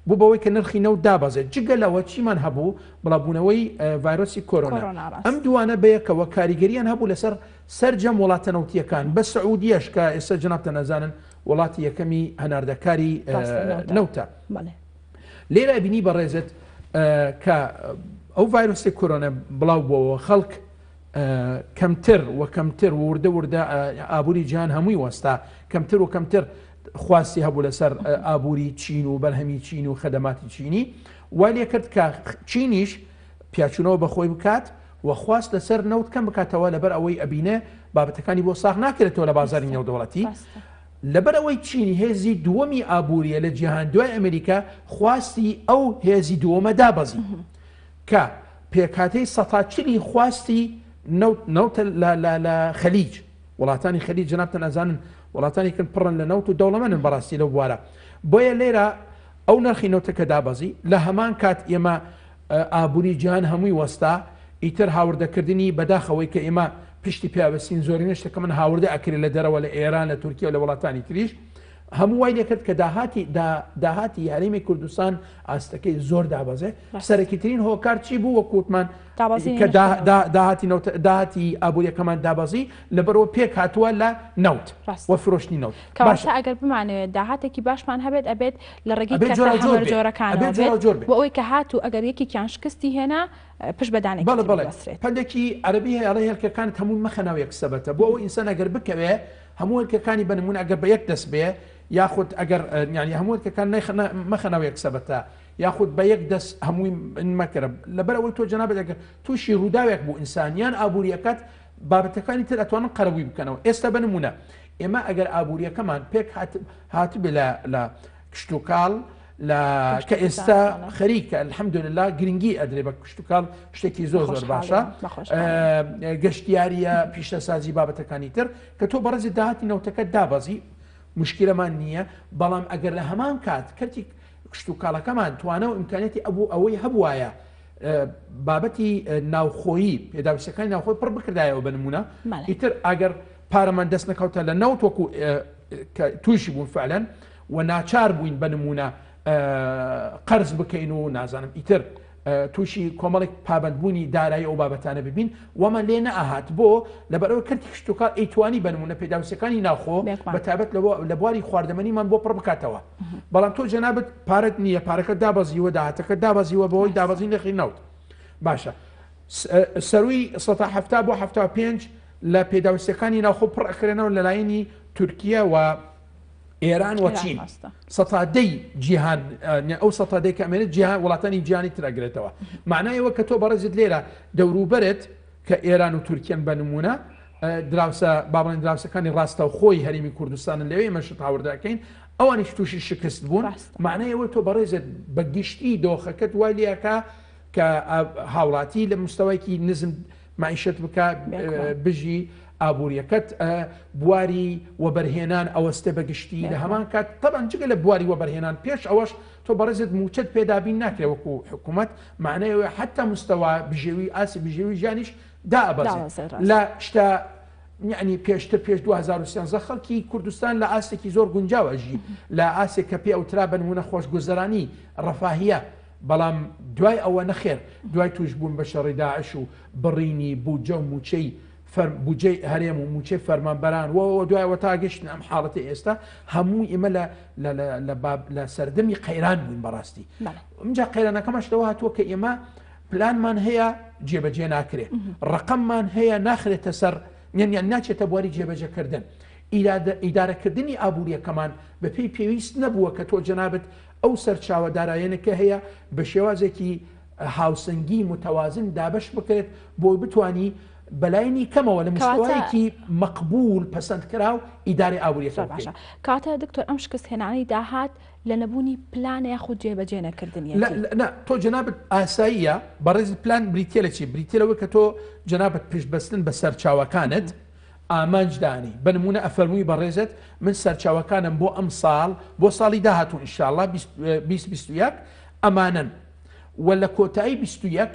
بوو بەوەی کە نرخی نەوت دابەزێت جگە لەوە چیمان هەبوو بڵاوبوونەوەی ڤایرۆسی کۆرۆنا ئەم دووانە بەیەکەوە کاریگەریان هەبوو لەسەر سەرجەم وڵاتە نەوتیەکان بە سعودیەش کە ئێستا جنابتان ئەزانن وڵاتی یەکەمی هەناردەکاری نەوتە لێرە بینی بەڕێزت کە ئەو ڤایرۆسی کۆرۆنا بڵاو بووەوە خەڵک کەمتر و کەمتر وردە وردە ئابووری جیهان هەمووی وەستا کەمتر و کەمتر خواستی هەبوو لەسەر ئابووری چین و بەرهەمی چین و خەدەماتی چینی وای لێکرد کە چینیش پیاچوونەوە بەخۆی بکات و خواست لەسەر نەوت کەم بکاتەوە لەبەر ئەوەی ئەبینێ بابەتەکانی بۆ ساغ ناکرێتەوە لە بازاری نێودەوڵەتی لەبەر ئەوەی چین هێزی دووەمی ئابووریە لە جیهان دوای ئەمریکا خواستی ئەو هێزی دووەمە دابەزی کە پێکهاتەی سەتا چلی خواستی نەوت نەوتە لە خەلیج وڵاتانی خەلیج جەنابتان ئەزانن وڵاتانێکن پڕن لە نەوت و دەوڵەمەنن بەڕاستی لەو بوارە بۆیە لێرە ئەو نرخی نەوتەکە دابەزی لە هەمان کات ئێمە ئابووری جیهان هەمووی وەستا ئیتر هاوردەکردنی بەداخەوەی کە ئێمە پشتی پیاوەسین زۆرینە شتەکە من هاوردە ئەکرێت لە دەرەوە لە ئێران لە تورکیا لە وڵاتانی تریش هەموو وای لێکرد کە داهاتی داهاتی هەرێمی کوردستان ئاستەکەی زۆر دابەزێ سەرەکیترین هۆکار چی بوو وەک وتمان کە داهاتی نەوت داهاتی ئابووریەکەمان دابەزی لەبەرەوە پێک هاتووە لە نەوت و فرۆشتنی نەوت. کەواتە ئەگەر بمانەوێت داهاتێکی باشمان هەبێت ئەبێت لە ڕێگەی کەرتە هەمەجۆرەکانەوە بێت بۆ ئەوەی کە هاتوو ئەگەر یەکێکیان شکستی هێنا پشت بە دانێکی تر ببەسترێت. پەندێکی عەرەبی هەیە ئەڵێ هێلکەکانت هەمووی مەخە ناو یەک سەبەتە بۆ ئەوەی ئینسان ئەگەر بکەوێ هەموو هێلکەکانی بە نموونە ئەگەر بە یەک دەست بێ یاخود ئەگەر یانی هەموو هێلکەکان مەخە ناو یەک سەبەتە یاخود بە یەک دەست هەمووی مەکەرە لەبەر ئەوەی تۆ جەنابت ئەگەر تووشی ڕووداوێک بوو ئینسان یان ئابووریەکەت بابەتەکانی تر ئەتوانن قەرەبووی بکەنەوە ئێستا بە نمونە ئێمە ئەگەر ئابووریەکەمان پێک هاتبێ لە لە کشتتوکاڵ لە کە ئێستا خەریکە الحەمدلله گرنگی ئەدرێ بە کشتتوکاڵ شتێکی زۆر زۆر باشە گەشتیاریە پیشەسازی بابەتەکانی تر کە تۆ بەڕێزی داهاتی نەوتەکە دابەزی مشکلەمان نییە بەڵام ئەگەر لە هەمان کات کەرتی کشتتوکاڵەکەمان توانە و ئیمکانیەتی ئەبوو ئەوەی هەبواە بابەتی ناوخۆیی پێداویستەکانی ناوخۆی پڕ بکردایەوە بە نمونە ئیتر ئەگەر پارەمان دەست نەکەوتە لە نەوت وەکو تووشی بوون فعلەن و ناچار بووین بە نمونە قەرز بکەین و نازانم ئیتر تووشی کۆمەڵێک پابندبوونی دارایی ئەو بابەتانە ببین وەمان لێ نەئاهات بۆ لەبەرەوە کەرتی کشتتوکاڵ ئەیتوانی بە نمونە پێداویستەکانی ناوخۆ بە تایبەت لە بواری خواردەمەنیمان بۆ پڕ بکاتەوە بەڵام تۆ جەنابت پارەت نییە پارەکە دابەزیوە داهاتەکە دابەزیوە بەهۆی دابەزین نرخی نەوت باشە سەروی 170 بۆ 75 لە پێداویستەکانی ناوخۆ پڕ ئەکرێنەوە لەلایەنی تورکیا و ئێران و چین سەتا دەی جیهان ئەو سەتا دەی کە ئەمێنێت جیهان وڵاتانی جیهانی تر ئەگرێتەوە معنای ئەوە کە تۆ بەڕێزت لێرە دەوروبەرت کە ئێران و تورکیان بە نمونە دراوسە با بڵێن دراوسەکانی ڕاستەوخۆی هەرێمی کوردستانن لەوێ ئێمە شت هاوردەکەین ئەوانیش تووشی شکست بوون معنای ئەوە تۆ بەڕێزت بە گشتی دۆخەکەت وای لەکە کە هاوڵاتی لە مستەوایکی نزم مەعیشەت بکە بژی ئابووریەکەت بواری وەبەرهێنان ئەوەستێ بە گشتی لە هەمان کات تەبعەن جگە لە بواری وەبەرهێنان پێش ئەوەش تۆ بەڕێزت مووچەت پێ دابین ناکرێ وەکو حکوومەت معنای ئەوەیە حتا مستەوا بژێوی ئاستی بژێوی ژیانیش دائەبەزێت لە شتە یعنی پێشتر پێش 2013 خەڵکی کوردستان لە ئاستێکی زۆر گونجاو ئەژی لە ئاستێک کە پێ ئەوترا بە نمونە خۆشگوزەرانی ڕەفاهیە بەڵام دوای ئەوە نەخێر دوای تووشبوون بە شەڕی داعش و بڕینی بودجە و مووچەی بودجەی هەرێم و مووچەی فەرمانبەران و دوای ئەوە تا گەشتن ئەم حاڵەتی ئێستا هەموو ئێمە لە لە لە سەردەمی قەیران بووین بەڕاستی ئەمجا قەیرانەکەمەش لەوە هاتووە کە ئێمە پلانمان هەیە جێبەجێ ناکرێ ڕقممان هەیە ناخرێتە سەر یان ناچێتە بواری جێبەجێکردن ئیدارەکردنی ئابووریەکەمان بەپێی پێویست نەبووە کە تۆ جەنابت ئەو سەرچاوە دارایەنە کە هەیە بە شێوازێکی هاوسەنگی متوازن دابەش بکرێت بۆی بتانی. بەلاینی کەمەوە لە مستەوایەکی مەقبول پەسەندکراو ئیدارەی ئابووریەکە بکەین. باشە کەواتە دکتۆر ئەم شکست هێنانەی داهات لە نەبوونی پلانە یاخود جێبەجێ نەکردنیەتی؟ نا تۆ جەنابت ئاساییە بەڕێزت پلان بریتیە لە چی؟ بریتیە لەوەی کە تۆ جەنابت پشت بەستن بە سەرچاوەکانت ئامانج دانی بە نمونە ئەفەرمووی بەڕێزت من سەرچاوەکانم بۆ ئەم ساڵ بۆ ساڵی داهاتوو ئینشاءاللە 2021 ئەمانەن و لە کۆتایی 21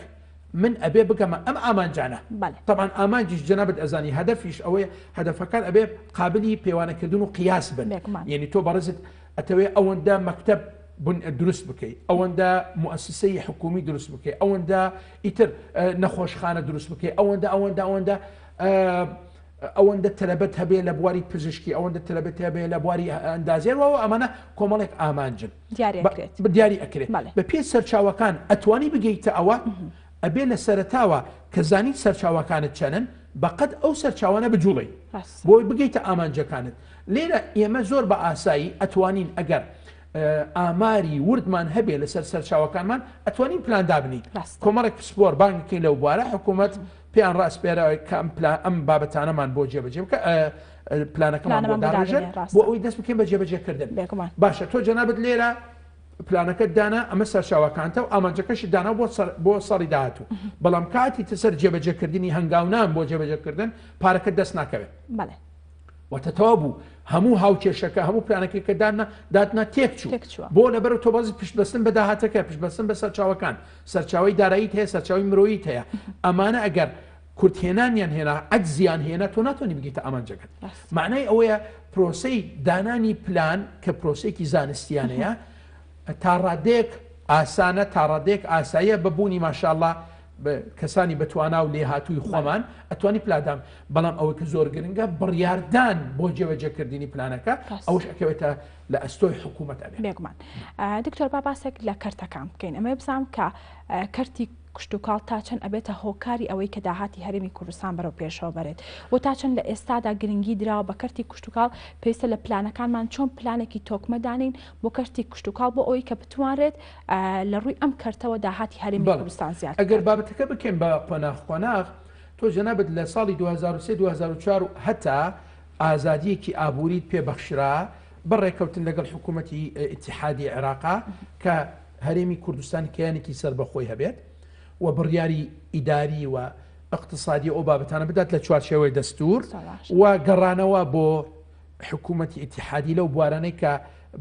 من ئەبێ بگەمە ئەم ئامانجانە تەبعەن ئامانجیش جەنابت ئەزانی هەدەفیش ئەوەیە هەدەفەکان ئەبێ قابلی پێوانەکردن و قیاس بن یعنی تۆ بەڕێزت ئەتەوێ ئەوەندە مەکتەب دروست بکەیت ئەوەندە موسسەی حکومی دروست بکەیت ئەوەندە ئیتر نەخۆشخانە دروست بکەیت ئەوەندە ئەوەندە ئەوەندە ئەوەندە تەلەبەت هەبێ لە بواری پزیشکی ئەوەندە تەلەبەت هەبێ لە بواری ئەندازیار وەوە ئەمانە کۆمەڵێک ئامانجن دیاری ئەکرێت بە پێی سەرچاوەکان ئەتوانی بگەیتە ئەوە ئەبێ لە سەرەتاوە کە زانیت سەرچاوەکانت چەنن بەقەد ئەو سەرچاوانە بجوڵێی بۆی بگەیتە ئامانجەکانت لێرە ئێمە زۆر بە ئاسایی ئەتوانین ئەگەر ئاماری وردمان هەبێ لەسەر سەرچاوەکانمان ئەتوانین پلان دابنین کۆمەڵێک پسپۆر بانگکەین لەو بوارە حکوومەت پێیان ڕاسپێرە کە ئەم پلان ئەم بابەتانەمان بۆ جێبەجێ بکە پلانەکەمان بۆ داڕێژن بۆ ئەوەی دەست بکەین بە جێبەجێکردن باشە تۆ جەنابت لێرە پلانەکەت دانا ئەمە سەرچاوەکانتە و ئامانجەکەشی دانا بۆ بۆ ساڵی داهاتوو بەڵام کاتی تەسەر جێبەجێکردنی هەنگاونان بۆ جێبەجێکردن پارەکە دەست ناکەوێت واتە تەواو بوو هەموو هاوکێشەکە هەموو پلانەکەی کە دانا داتنا تێک چوو بۆ لەبەر تۆ بەز پشت بەستن بە داهاتەکە پشت بەستن بە سەرچاوەکان سەرچاوی داراییت هەیە سەرچاوی مرۆییت هەیە ئەمانە ئەگەر کورتهێنانیان هێنا عەجزیان هێنا تۆ ناتوانانی بگەیتە ئامانجەکەت معنای ئەوەیە پرۆسەی دانانی پلان کە پرۆسێکی زانستیانەیە تا ڕادەیەک ئاسانە تا ڕادەیەک ئاساییە بە بوونی ماشاءاللە کەسانی بەتوانا و لێهاتووی خۆمان ئەتوانی پلادام بەڵام ئەوەی کە زۆر گرنگە بڕیاردان بۆ جێبەجێکردنی پلانەکە ئەوش ئەکەوێتە لە ئەستۆی حکوومەت ئەبێ. بێگومان دکتۆر با باسێک لە کەرتەکان بکەین ئەمەوێ بزانم کە کەرتی کشتوکاڵ تا چەند ئەبێتە هۆکاری ئەوەی کە داهاتی هەرێمی کوردستان بەرەو پێشەوە بەرێت و تا چەند لە ئێستادا گرنگی دراوە بە کەرتی کشتوکاڵ پێویستە لە پلانەکانمان چۆن پلانێکی تۆکمە دانین بۆ کەرتی کشتوکاڵ بۆ ئەوەی کە بتوانرێت لە ڕووی ئەم کەرتەوە داهاتی هەرێمی کوردستان زیاد ئەگەر بابەتەکە بکەین بە قۆناغ قۆناغ تۆ جەنابت لە ساڵی 2003 2004 هەتا ئازادیەکی ئابووریت پێ بەخشرا بە ڕێکەوتن لەگەڵ حکوومەتی ئیتیحادی عێراقا کە هەرێمی کوردستان کەیانێکی سەربەخۆی هەبێت و بڕیاری ئیداری و ئیقتسادی ئەو بابەتانە بدات لە چوارچێوەی دەستور و گەڕانەوە بۆ حکوومەتی ئیتیحادی لەو بوارانەی کە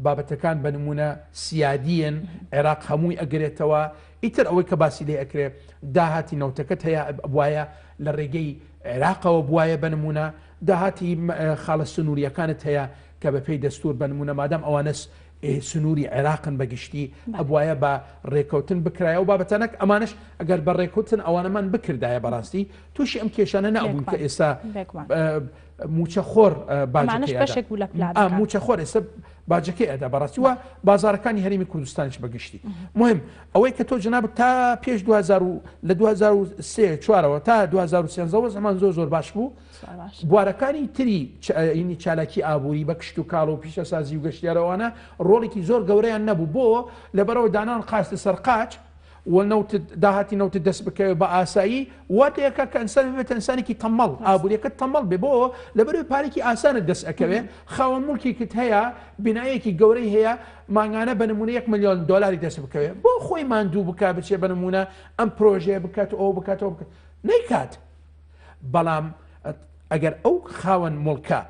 بابەتەکان بە نمونە سیادیین عێراق هەمووی ئەگرێتەوە ئیتر ئەوەی کە باسی لێ ئەکرێ داهاتی نەوتەکەت هەیە بواە لە ڕێگەی عێراقەوە بواە بە نمونە داهاتی خاڵە سنووریەکانت هەیە کە بە پێی دەستور بە نمونە مادام ئەوانەس سنووری عێراقن بە گشتی ئەبوایە بە ڕێکەوتن بکرایە و بابەتانەک ئەمانش ئەگەر بە ڕێکوتن ئەوانەمان بکردایە بەڕاستی تووشی ئەم کێشانە نەبوون کە ئێستا موچە خۆر باجەکەی موچە خۆر ئێستا باجەکەی ئەدا بەڕاستی وە بازارەکانی هەرێمی کوردستانیش بەگشتی مهم ئەوەی کە تۆ جناب تا پێش 2000 لە 2003 چوارەوە تا 2013 زمان زۆر زۆر باش بوو بوارەکانی تری ینی چالاکی ئابووری بە کشت و کاڵ و پیشەسازی و گەشتیارەوانە ڕۆڵێکی زۆر گەورەیان نەبوو بۆ لەبەرەوە دانان قاچ لەسەر قاچ و نەوتت داهاتی نەوتت دەست بکەوێت بە ئاسایی وات لێکا کە ئینسان ببێتە ئینسانێکی تەمەڵ ئابووریەکەت تەمەڵ بێ بۆ لەبەرەوەی پارێکی ئاسانت دەست ئەکەوێ خاوەن موڵکێکت هەیە بینایەکی گەورەی هەیە مانگانە بە نمونە یەک ملیۆن دۆلاری دەست بکەوێ بۆ خۆی ماندوو بکا بچێ بە نمونە ئەم پرۆژەیە بکات و ئەو بکات ئەو بکات نەیکات بەڵام ئەگەر ئەو خاوەن موڵکە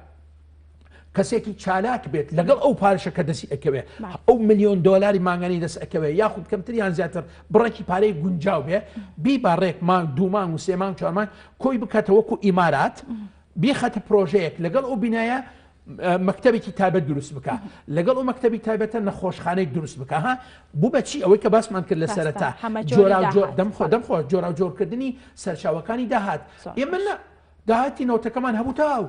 کەسێکی چالاک بێت لەگەڵ ئەو پارشە کە دەستی ئەکەوێ ئەو ملیۆن دۆلاری مانگانی دەست ئەکەوێ یاخود کەمتر یان زیاتر بڕێکی پارەی گونجاو بێ بی بە ڕێک مانگ دوو مانگ و سێ مانگ چوار مانگ کۆی بکاتە وەکو ئیمارات بیخەتە پرۆژەیەک لەگەڵ ئەو بینایە مەکتەبێکی تایبەت دروست بکە لەگەڵ ئەو مەکتەبی تایبەتە نەخۆشخانەی دروست بکە ها بوو بە چی ئەوەی کە باسمان کرد لە سەرەتا جۆراوجۆر دەم خۆ دەم خۆ جۆراوجۆرکردنی سەرچاوەکانی داهات ئێمە نە داهاتی نەوتەکەمان هەبوو تاو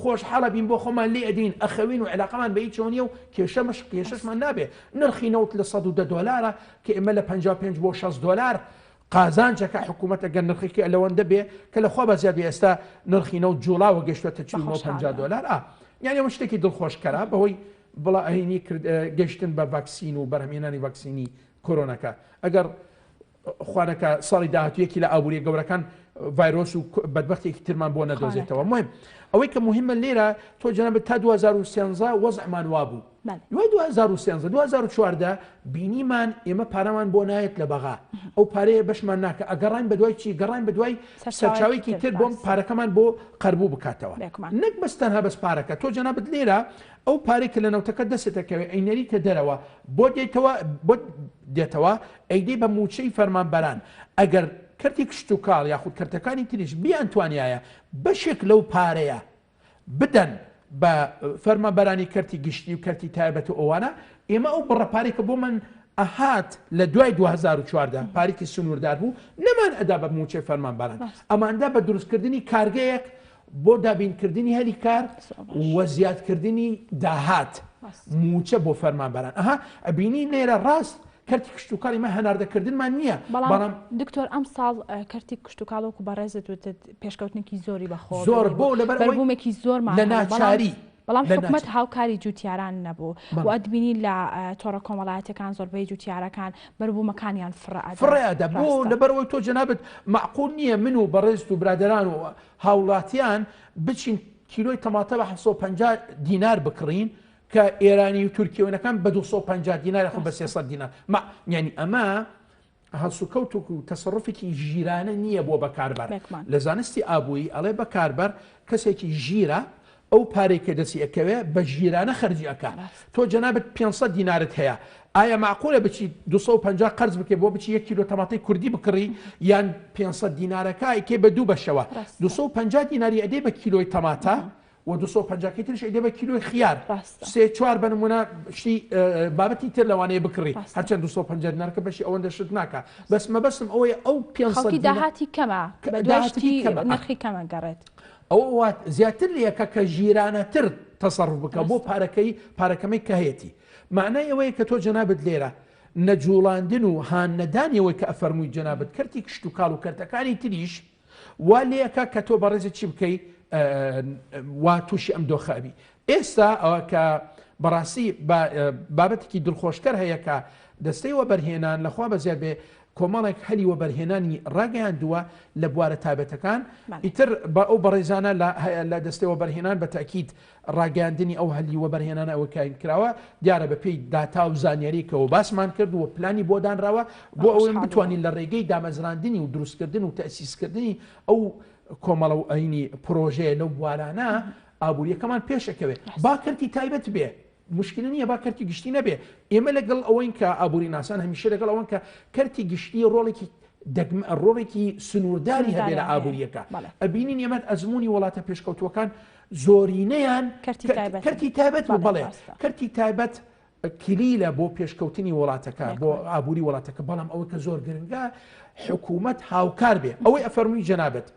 خۆش حاڵە بین بۆ خۆمان لێ ئەدین ئەخەوین و علاقەمان بە هیچەوە نییە و کێشە مش کێشەشمان نابێ نرخی نەوت لە 110 دۆلارە کە ئێمە لە 55 بۆ 60 دۆلار قازانجەکە حکوومەتە گەر نرخێکی لەوەندە بێ کە لە خوا بە زیاد بێ ئێستا نرخی نەوت جوڵاوە گەشتوەتە 49 50 دۆلار ئا یعنی ئەوە شتێکی دڵخۆشکەرە بەهۆی بڵا ئەهینی کرد گەشتن بە ڤاکسین و بەرهەمهێنانی ڤاکسینی کۆرۆناکە ئەگەر. خوانەکە ساڵی داهاتوو یەکی لە ئابووریە گەورەکان ڤایرۆس و بەدبەختێکی ترمان بۆ نەدۆزێتەوە مهم ئەوەی کە مهمە لێرە تۆ جەنابت تا 2013 وەزعمان وابوو دوای 2013 2014 بینیمان ئێمە پارەمان بۆ نایەت لە بەغا ئەو پارەیە بەشمان ناکە ئەگەڕین بە دوای چی گەڕین بە دوای سەرچاوێکی تر بۆم پارەکەمان بۆ قەربوو بکاتەوە نەک بەس تەنها بەس پارەکە تۆ جەنابت لێرە ئەو پارەی کە لە نەوتەکە دەستت ئەکەوێ ئەینەریتە دەرەوە بۆت دێتەوە بۆت دێتەوە ئەیدەی بە مووچەی فەرمانبەران ئەگەر کەرتی کشتوکاڵ یاخود کەرتەکانی تریش بیانتوانیایە بەشێک لەو پارەیە بدەن بە فەرمانبەرانی کەرتی گشتی و کەرتی تایبەت و ئەوانە ئێمە ئەو بڕە پارەی کە بۆمان ئەهات لە دوای 2014 پارێکی سنووردار بوو نەمان ئەدا بە مووچەی فەرمانبەران ئەماندا بە دروستکردنی کارگەیەک بۆ دابینکردنی هەلی کار و زیادکردنی داهات مووچە بۆ فەرمانبەران ئەها ئەبینی لێرە ڕاست کەرتی کشتوکاڵی مە هەناردەکردنمان نییە بەڵام دکتۆر ئەم ساڵ کەرتی کشتوکاڵ وەکو بەڕێزت وتت پێشکەوتنێکی زۆری بەخۆ زۆر بۆ لەبەر بەربوومێکی زۆرمان لە ناچاری بەڵام حکومەت هاوکاری جوتیاران نەبوو و ئەتبینی لە تۆڕە کۆمەڵایەتەکان زۆربەی جوتیارەکان بەربوومەکانیان فڕە ئەدا. فڕێ ئەدا بۆ لەبەرئەوەی تۆ جەنابت مەعقول نییە من و بەڕێزت و برادەران و هاوڵاتیان بچین کیلۆی تەماتە بە 750 دینار بکڕین کە ئێرانی و تورکیەوەنەکان بە 250 دینار یاخود بە 300 دینار ما یعنی ئەمە هەڵسوکەوتێک و تەسەڕوفێکی ژیرانە نییە بۆ بەکاربەر. لە زانستی ئابووری ئەڵێ بەکاربەر کەسێکی ژیرە ئەو پارەی کە دەستی ئەکەوێ بە ژیرانە خەرجی ئەکا. تۆ جەنابت 500 دینارت هەیە ئایا مەعقولە بچی 250 قەرز بکەی بۆ بچی یەک کیلۆ تەماتەی کوردی بکڕی یان 500 دینارەکە ئەیکەی بە دوو بەشەوە 250 دیناری ئەدەی بە کیلۆی تەماتە و 250 کەی تریش ئەیدە بە کیلۆی خیار سێ چوار بە نمونە شتی بابەتی تر لەوانەیە بکڕی هەرچەند 250 دینارکە بەشی ئەوەندە شت ناکا بەس مەبەستم ئەوەیە ئەو 500 داهاتی کەمە داهاتی نرخی کەمە گەڕێت ئەوە وات زیاتر لەکە کە ژیرانەتر تەسەڕف بکە بۆ پارەکەی پارەکەمەی کە هەیەتی معنای ئەوەیە کە تۆ جەنابت لێرە نەجوڵاندن و هان نەدانی ئەوەی کە ئەفەرمووی جەنابت کەرتی کشتوکاڵ و کەرتەکانی تریش وا لێ ئەکا کە تۆ بەڕێزت چی بکەی وا تووشی ئەم دۆخە ئەبی ئێستا ئەوە کە بەڕاستی بابەتێکی دڵخۆشکەر هەیە کە دەستەی وەبەرهێنان لەخوا بەزیاد بێ کۆمەڵێک هەلی وەبەرهێنانی ڕاگەیاندووە لە بوارە تایبەتەکان ئیتر بە ئەو بەڕێزانە لە دەستەی وەبەرهێنان بە تاکیید ڕاگەیاندنی ئەو هەلی وەبەرهێنانە ئەوەی کاین کراوە دیارە بە پێی داتا و زانیاری کەەوە باسمان کرد و پلانی بۆ دانراوە بۆ ئەوەی بتوانین لە ڕێگەی دامەزراندنی و دروستکردن و تەسیسکردنی ئەو کۆمەڵە و ئەینی پرۆژەیە لەو بوارانە ئابووریەکەمان پێشەکەوێت با کەرتی تایبەت بێ مشکلە نییە با کەرتی گشتی نەبێ ئێمە لەگەڵ ئەوەین کە ئابووری ناسان هەمیشە لەگەڵ ئەوەن کە کەرتی گشتی ڕۆڵێکی ڕۆڵێکی سنوورداری هەبێ لە ئابووریەکە ئەبینین ئێمە ئەزمموی وڵاتە پێشکەوتووەکان زۆرینەیان کەرتی تایبەت بوو بەڵێ کەرتی تایبەت کلیلە بۆ پێشکەوتنی وڵاتەکە بۆ ئابووری وڵاتەکە بەڵام ئەوەی کە زۆر گرنگە حکوومەت هاوکار بێ ئەوەی ئەفەرمووی جەنابەت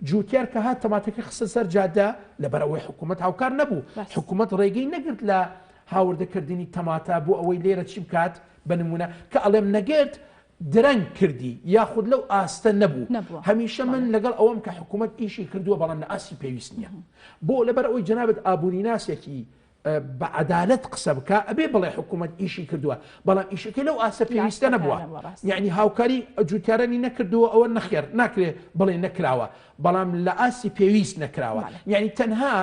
جوتیار کە هات تەماتەکە خستە سەر جادە لەبەر ئەوەی حکوومەت هاوکار نەبوو حکوومەت ڕێگەی نەگرت لە هاوردەکردنی تەماتە بۆ ئەوەی لێرە چی بکات بە نمونە کە ئەڵێم نەگرت درەنگ کردی یاخود لەو ئاستە نەبوو هەمیشە من لەگەڵ ئەوەم کە حکوومەت ئیشی کردووە بەڵام لە ئاستی پێویست نییە بۆ لەبەر ئەوەی جەنابت ئابووری ناسێکی بە عەدالەت قسە بکە ئەبێ بڵێ حکوومەت ئیشی کردووە بەڵام ئیشەکەی لەو ئاستە پێویستە نەبووە یعنی هاوکاری جوتیارانی نەکردووە ئەوە نەخێر ناکرێ بڵێ نەکراوە بەڵام لە ئاستی پێویست نەکراوە یعنی تەنها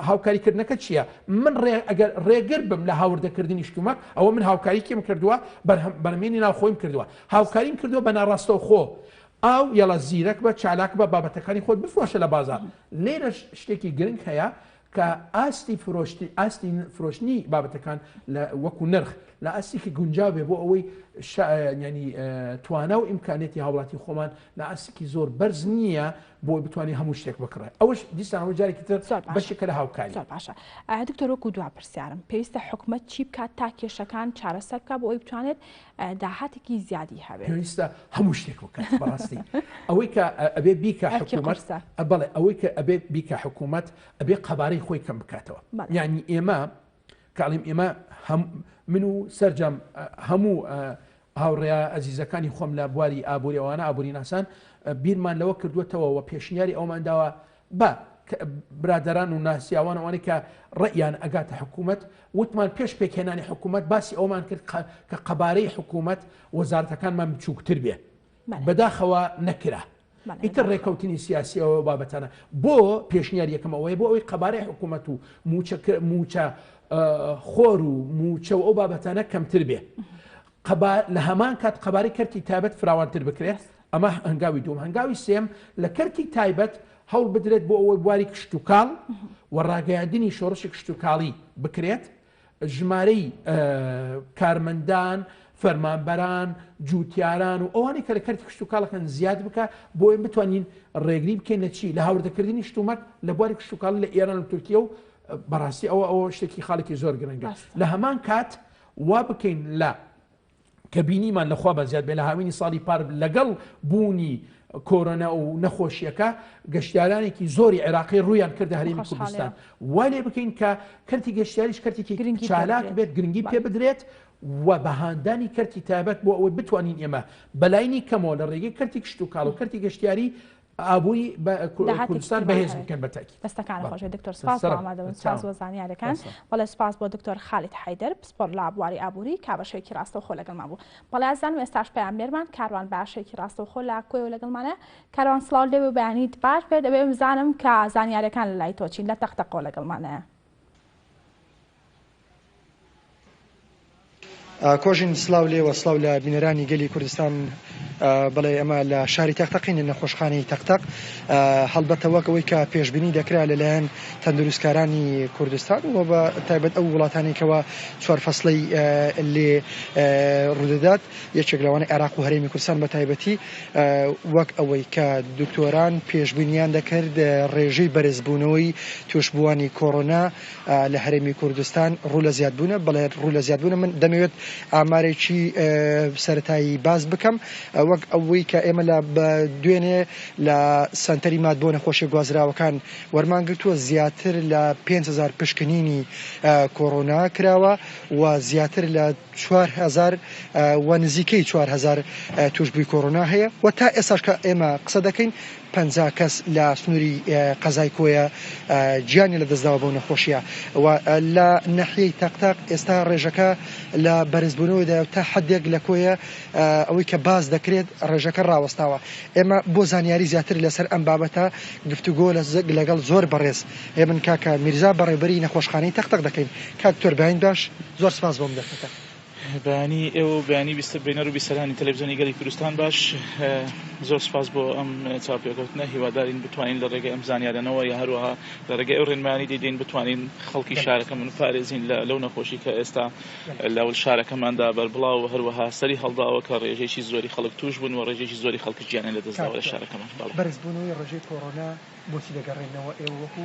هاوکاریکردنەکە چییە؟ من ئەگەر ڕێگر بم لە هاوردەکردنی شتومەک ئەوە من هاوکاری کێم کردووە بەرهەمێنی ناوخۆیم کردووە هاوکاریم کردووە بە ناڕاستەوخۆ ئاو یەڵە زیرەک بە چالاک بە بابەتەکانی خۆت بفرۆشە لە بازار لێرەش شتێکی گرنگ هەیە کە ئاستی فرۆشتی ئاستی فرۆشتنی بابەتەکان لە وەکو نرخ لە ئاستێکی گونجاو بێ بۆ ئەوەی ینی توانا و ئیمکانێتی هاوڵاتی خۆمان لە ئاستێکی زۆر بەرز نییە بۆی بتوانێت هەموو شتێک بکڕێت ئەوەش دیسانەوە جارێکی تر بەشێکە لە هاوکاری. زۆر باشە دکتۆر وەکو دوا پرسیارم پێویستە حکومەت چی بکات تا کێشەکان چارەسەر بکات بۆ ئەوەی بتوانێت داهاتێکی زیادی هەبێت؟ پێویستە هەموو شتێک بکات بەڕاستی ئەوەی کە ئەبێ بیکە حکومەت بەڵێ ئەوەی کە ئەبێ بیکە حکومەت ئەبێ قەبارەی خۆی کەم بکاتەوە یعنی ئێمە کاڵیم ئێمە من و سەرجەم هەموو هاوڕێیە ئەزیزەکانی خۆم لە بواری ئابووری ئەوانە ئابووریناسان بیرمان لەوە کردووەتەوە و پێشنیاری ئەومان داوە بە. برادەران و ناسیاوان ئەوانەی کە ڕێیان ئەگاتە حکوومەت وتمان پێش پێکهێنانی حکوومەت باسی ئەومان کرد کە قەبارەی حکوومەت وەزارەتەکانمان بچووکتر بێ بەداخەوە نەکرا ئیتر ڕێکەوتنی سیاسی ئەوە بابەتانە بۆ پێشنیار یەکەم ئەوەیە بۆ ئەوەی قەبارەی حکوومەت و موچە موچە خۆر و موچە و ئەو بابەتانە کەمتر بێ لە هەمان کات قەبارەی کەرتی تایبەت فراوانتر بکرێت ئەمە هەنگاوی دووەم. هەنگاوی سێیەم، لە کەرتی تایبەت هەوڵ بدرێت بۆ ئەوەی بواری کشتوکاڵ و ڕاگەیاندنی شۆڕشی کشتوکاڵی بکرێت، ژمارەی کارمەندان، فەرمانبەران، جووتیاران و ئەوانەی کە لە کەرتی کشتوکاڵەکەن زیاد بکا بۆ ئەوەی بتوانین ڕێگری بکەین لە چی؟ لە هاوردەکردنی شتومەک لە بواری کشتوکاڵی لە ئێران و تورکیە و بەڕاستی ئەوە ئەوە شتێکی خاڵێکی زۆر گرنگە. لە هەمان کات وا بکەین لە کە بینیمان لە خوا بەزیاد بێ لە هاوینی ساڵی پار لەگەڵ بوونی کۆرۆنا و نەخۆشیەکە گەشتیارانێکی زۆری عێراقی ڕوویان کردە هەرێمی کوردستان وا لێ بکەین کە کەرتی گەشتیاریش کەرتێکی چالاک بێت گرنگی پێ بدرێت و بەهاندانی کەرتی تایبەت بۆ ئەوەی بتوانین ئێمە بەلاینی کەمەوە لە ڕێگەی کەرتی کشتوکاڵ و کەرتی گەشتیاری ئابووری کوردستان بەهێز بکەن بە تاکید. دەستەکانت خۆش بێت دکتۆر سپاس بۆ ئامادەبوون سپاس بۆ زانیاریەکان بەڵێ سپاس بۆ دکتۆر خالید حەیدەر پسپۆڕ لە بواری ئابووری کا بە شێوەیەکی ڕاستەوخۆ لەگەڵمان بوو بەڵێ ئازیزانم ئێستاش پەیامنێرمان کاروان بە شێوەیەکی ڕاستەوخۆ لە کۆیەوە لەگەڵمانە کاروان سڵاو لێ بێ و بەیانیت باش بێت دەبێ بزانم کە زانیاریەکان لە لای تۆ چین لە تەقتەقەوە لەگەڵمانە. کۆژین سلاو لێوە سلاو لە بینەرانی گەلی کوردستان بڵێ ئەمە لە شاری تەقتەقین لە نەخۆشخانەی تەقتەق هەڵبەتە وەک ئەوەی کە پێشبینی دەکرا لەلایەن تەندروستکارانی کوردستان و بە تایبەت ئەو وڵاتانی کەەوە چوار فەسڵی لێ ڕوودەدات یەکێک لەوانە عێراق و هەرێمی کوردستان بە تایبەتی وەک ئەوەی کە دکتۆران پێشبینیان دەکرد ڕێژەی بەرزبوونەوەی توشبووانی کۆرۆنا لە هەرێمی کوردستان ڕوو لە زیادبوونە؟ بەڵێ ڕوو لە زیادبوونە، من دەمەوێت ئامارێکی سەرەتایی باس بکەم وەک ئەوەی کە ئێمە لە دوێنێ لە سەنتەری ماد بۆ نەخۆشیە گوازراوەکان وەرمان گرتووە زیاتر لە 5000 پشکنینی کۆرۆنا کراوە و زیاتر لە 4000 و نزیکەی 4000 توشبووی کۆرۆنا هەیە و تا ئێستاش کە ئێمە قسە دەکەین 50 کەس لە سنووری قەزای کۆیە گیانی لەدەستداوە بەو نەخۆشیە و لە نەحیەی تەقتەق ئێستا ڕێژەکە لە بەرزبوونەوەدایە و تا حدێک لە کۆیە ئەوەی کە باس دەکرێت ڕێژەکە ڕاوەستاوە ئێمە بۆ زانیاری زیاتر لەسەر ئەم بابەتە گفتوگۆ لەگەڵ زۆر بەڕێز هێمن کاکە میرزا بەڕێوبەری نەخۆشخانەی تەقتەق دەکەین کاک دکتۆر بەیانی باش زۆر سپاس بۆم دەرفەتە. بەیانی ئێوە و بەیانی بینەر و بیسەرانی تەلەفزیۆنی گەلی کوردستان باش زۆر سپاس بۆ ئەم چاوپێکەوتنە هیوادارین بتوانین لە ڕێگەی ئەم زانیارانەوە یا هەروەها لە ڕێگەی ئەو ڕێنمایانی دەیدەین بتوانین خەڵکی شارەکەمان پارێزین لە لەو نەخۆشی کە ئێستا لە شارەکەماندا بەربڵاو و هەروەها سەری هەڵداوە کە ڕێژەیەکی زۆری خەڵک توش بوون و ڕێژەیەکی زۆری خەڵک گیانیان لەدەستداوە لە شارەکەمان. بەرزبوونەوەی ڕێژەی کۆرۆنا بۆچی دەگەڕێنەوە ئێوە وەکو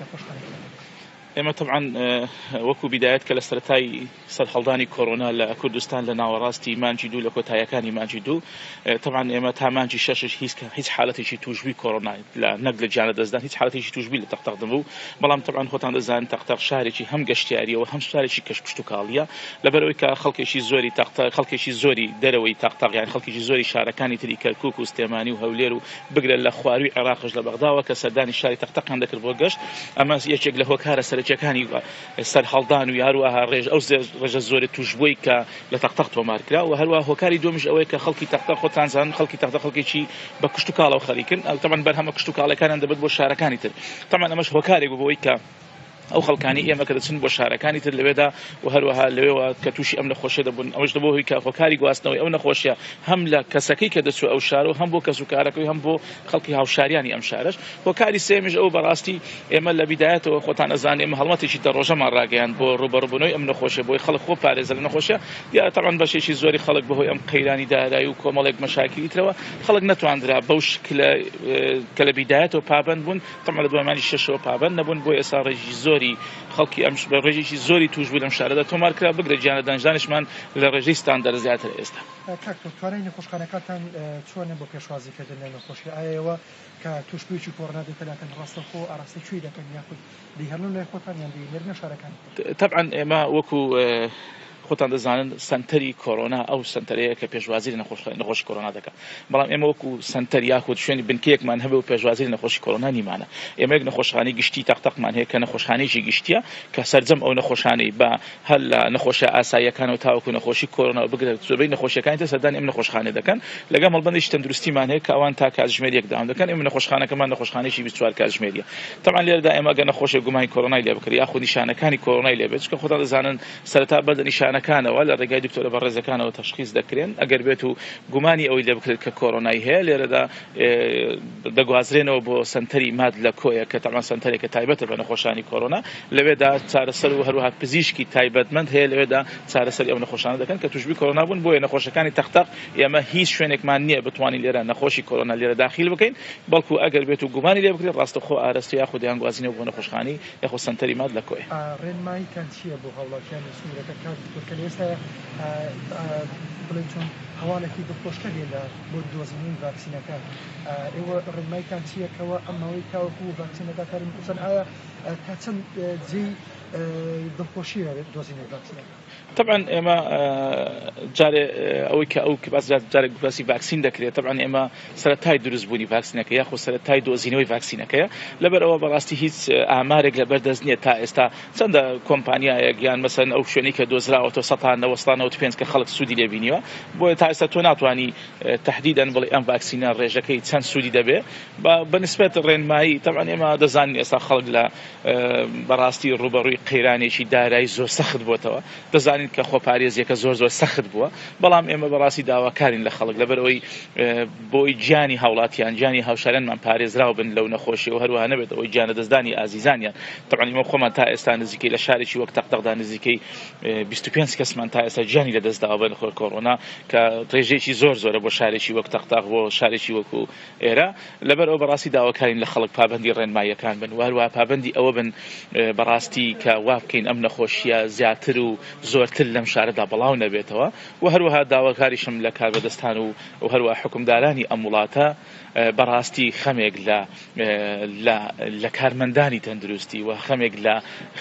نەخۆشخانەی تایبەت؟ ئێمە تەبعەن وەکو بیدایەت کە لە سەرەتای سەرهەڵدانی کۆرۆنا لە کوردستان لە ناوەڕاستی مانگی دوو لە کۆتاییەکانی مانگی دوو تەبعەن ئێمە تا مانگی شەشش هیچ هیچ حالەتێکی تووشبووی کۆرۆنا لە نەک لە گیان لەدەستدان هیچ حالەتێکی تووشبووی لە تەقتەق نەبوو بەڵام تەبعەن خۆتان دەزانن تەقتەق شارێکی هەم گەشتیاریەوە هەم شارێکی کەش کشتوکاڵیە لەبەرئەوەی کە خەڵکێکی زۆری تەقتەق خەڵکێکی زۆری دەرەوەی تەقتەق یان خەڵکێکی زۆری شارەکانی تری کەرکوک و سلێمانی و هەولێر و بگرە لە خواروی عێراقش لە بەغداوە کە سەردانی شاری تەقتەقیان دەکرد بۆ گەشت ئەمە یەکێک لە هۆکارە سەرەکیەکانی سەرهەڵدان و هەروەها ڕێژ ئەو ڕێژە زۆرە توشبووی کە لە تەقتەق تۆمار کرا و هەروەها هۆکاری دووەمیش ئەوەیە کە خەڵکی تەقتەق خۆتان زانن خەڵکی تەقتەق خەڵکێکی بە کشتوکاڵەوە خەریکن تەبعەن بەرهەمە کشتوکاڵەکانیان دەبێت بۆ شارەکانی تر تەبعەن ئەمەش هۆکارێک بوو بۆی کە ئەو خەڵکانی ئێمە کە دەچن بۆ شارەکانی تر لەوێدا و هەروەها لەوێوە کە تووشی ئەم نەخۆشیە دەبوون ئەوەش دەبوو هۆی کە هۆکاری گواستنەوەی ئەو نەخۆشیە هەم لە کەسەکەی کە دەچوو ئەو شار و هەم بۆ کەس و کارەکەی هەم بۆ خەڵکی هاوشاریانی ئەم شارەش هۆکاری سێمیش ئەو بەڕاستی ئێمە لە بیدایەتەوە خۆتان ئەزان ئێمە هەڵمەتێکی دە ڕۆژەمان ڕاگەیاند بۆ ڕووبەڕووبوونەوەی ئەم نەخۆشیە بۆی خەڵک خۆ پارێزە لە نەخۆشیە دیارە تەبعەن بەشێکی زۆری خەڵک بەهۆی ئەم قەیرانی دارایی و کۆمەڵێک مەشاکیلی ترەوە خەڵک نەتواندرا بەو شکلە کە لە بیدایەتەوە پابەند بوون تەبعەن لە دوای مانگی شەشەوە پابەند نەبوون بۆ ئێستا ڕێژی زۆری خەڵکی ئەم ڕێژێکی زۆری تووشبوو لەم شارەدا تۆمار کرا بگرە گیانلەدەستدانیشمان لە ڕێژەی ستاندەر زیاترە ئێستا. کاک تۆ توانای نەخۆشخانەکانتان چۆنە بۆ پێشوازی کردن لە نەخۆشی ئایا ئێوە کە توشبوویەکی کۆرۆنا دێتە لاتان ڕاستەوخۆ ئاراستەی کوێی دەکەن یاخود دەیهێڵنەوە لای خۆتان یان دەینێرنە شارەکانی تر؟ تەبعەن ئێمە وەکو. خۆتان دەزانن سەنتەری کۆرۆنا ئەو سەنتەرەیە کە پێشوازی لە نەخۆشی کۆرۆنا دەکات، بەڵام ئێمە وەکو سەنتەر یاخود شوێنی بنکەیەکمان هەبێ و پێشوازی لە نەخۆشی کۆرۆنا نیمانە. ئێمە یەک نەخۆشخانەی گشتی تەقتەقمان هەیە کە نەخۆشخانەیەکی گشتیە کە سەرجەم ئەو نەخۆشانەی بە هەر لە نەخۆشیە ئاساییەکانەوە تاوەکو نەخۆشی کۆرۆنا و بگرە زۆربەی نەخۆشیەکانی تر سەردانی ئەم نەخۆشخانەیە دەکەن. لەگەڵ مەڵبەندێکی تەندروستیمان هەیە کە ئەوان تا کاتژمێر یەک دەوام دەکەن. ئێمە نەخۆشخانەکەمان نەخۆشخانەیەکی 24 کاتژمێریە. تەبعەن لێرەدا ئێمە ئەگەر نەخۆشێک گومانی کۆرۆنای لێ بکرێت یاخود نیشانەکانی کۆرۆنای لێ بێت، چونکە خۆتان دەزانن سەرەتا بەر لە نیشانەکانەوە لە ڕێگای دکتۆرە بەڕێزەکانەوە تەشخیس دەکرێن، ئەگەر بێت و گومانی ئەوەی لێ بکرێت کە کۆرۆنای هەیە لێرەدا دەگوازرێنەوە بۆ سەنتەری ماد لە کۆیە کە تەبعەن سەنتەرێکە تایبەتە بە نەخۆشانی کۆرۆنا، لەوێدا چارەسەر و هەروەها پزیشکی تایبەتمەند هەیە لەوێدا چارەسەری ئەو نەخۆشانە دەکەن کە تووشبووی کۆرۆنا بوون، بۆیە نەخۆشەکانی تەقتەق ئێمە هیچ شوێنێکمان نییە بتوانین لێرە نەخۆشی کۆرۆنا لێرە داخیل بکەین، بەڵکو ئەگەر بێت و گومانی لێ بکرێت ڕاستەوخۆ ئارەستە یاخود دەیانگوازینەوە بۆ نەخۆشخانەی یاخود سەنتەری ماد لە کۆیە. ڕێنماییتان چییە بۆ هاوڵاتیانی سنوورەکە کاک دکتۆر کە لە ئێستایا بڵێین چۆن هەواڵێکی دڵخۆشکەر هەیە لە بۆ دۆزینەوەی ڤاکسینەکە ئێوە ڕێنماییتان چییە کەوا ئەم ماوەی تاوەکو ڤاکسین دەگاتە هەرێمی کوردستان ئایا تا چەند جێی دڵخۆشییە دۆزینەوەی ڤاکسینەکە؟ تەبعەن ئێمە جارێ ئەوەی کە ئەو باس جارێک باسی ڤاکسین دەکرێت تەبعەن ئێمە سەرەتای دروست بوونی ڤاکسینەکە یاخۆ سەرەتای دۆزینەوەی ڤاکسینەکەیە لەبەر ئەوە بەڕاستی هیچ ئامارێک لەبەر دەست نییە تا ئێستا چەندە کۆمپانیایەک یان مەسەن ئەو شوێنی کە دۆزراوەتەوە 195 کە خەڵک سوودی لێ بینیوە بۆیە تا ئێستا تۆ ناتوانانی تهدیدەن بڵێ ئەم ڤاکسینە ڕێژەکەی چەند سوودی دەبێ بە نسبەت ڕێنمایی تەبعەن ئێمە دەزانین ئێستا خەڵک لە بەڕاستی ڕووبەڕووی قەیرانێکی دارایی زۆر سەخت بۆتەوە، دەزانین کە خۆپارێزیەکە زۆر زۆر سەخت بووە، بەڵام ئێمە بەڕاستی داواکارین لە خەڵک لەبەرئەوەی بۆی گیانی هاوڵاتیان گیانی هاوشارانمان پارێزراو بن لەو نەخۆشی و هەروەها نەبێت ئەوەی گیانلەدەستدانی ئازیزانیان. تەبعەن ئێمە خۆمان تا ئێستا نزیکەی لە شارێکی وەک تەقتەقدا نزیکەی 25 کەسمان تا ئێستا گیانی لەدەستداوە بە نەخۆش کۆرۆنا کە ڕێژەیەکی زۆر زۆرە بۆ شارێکی وەک تەقتەق بۆ شارێکی وەکو ئێرە، لەبەر ئەوە بەڕاستی داواکارین لە خەڵک پابەندی ڕێنماییەکان بن و هەروەها پابەندی ئەوە بن بەڕاستی کە وا بکەین ئەم نەخۆشییە زیاتر و زۆرتر لەم شارەدا بڵاو نەبێتەوە و هەروەها داواکاریشم لە کاربەدەستان و و هەروەها حوکمدارانی ئەم وڵاتە بەڕاستی خەمێک لە لە لە کارمەندانی تەندروستی و خەمێک لە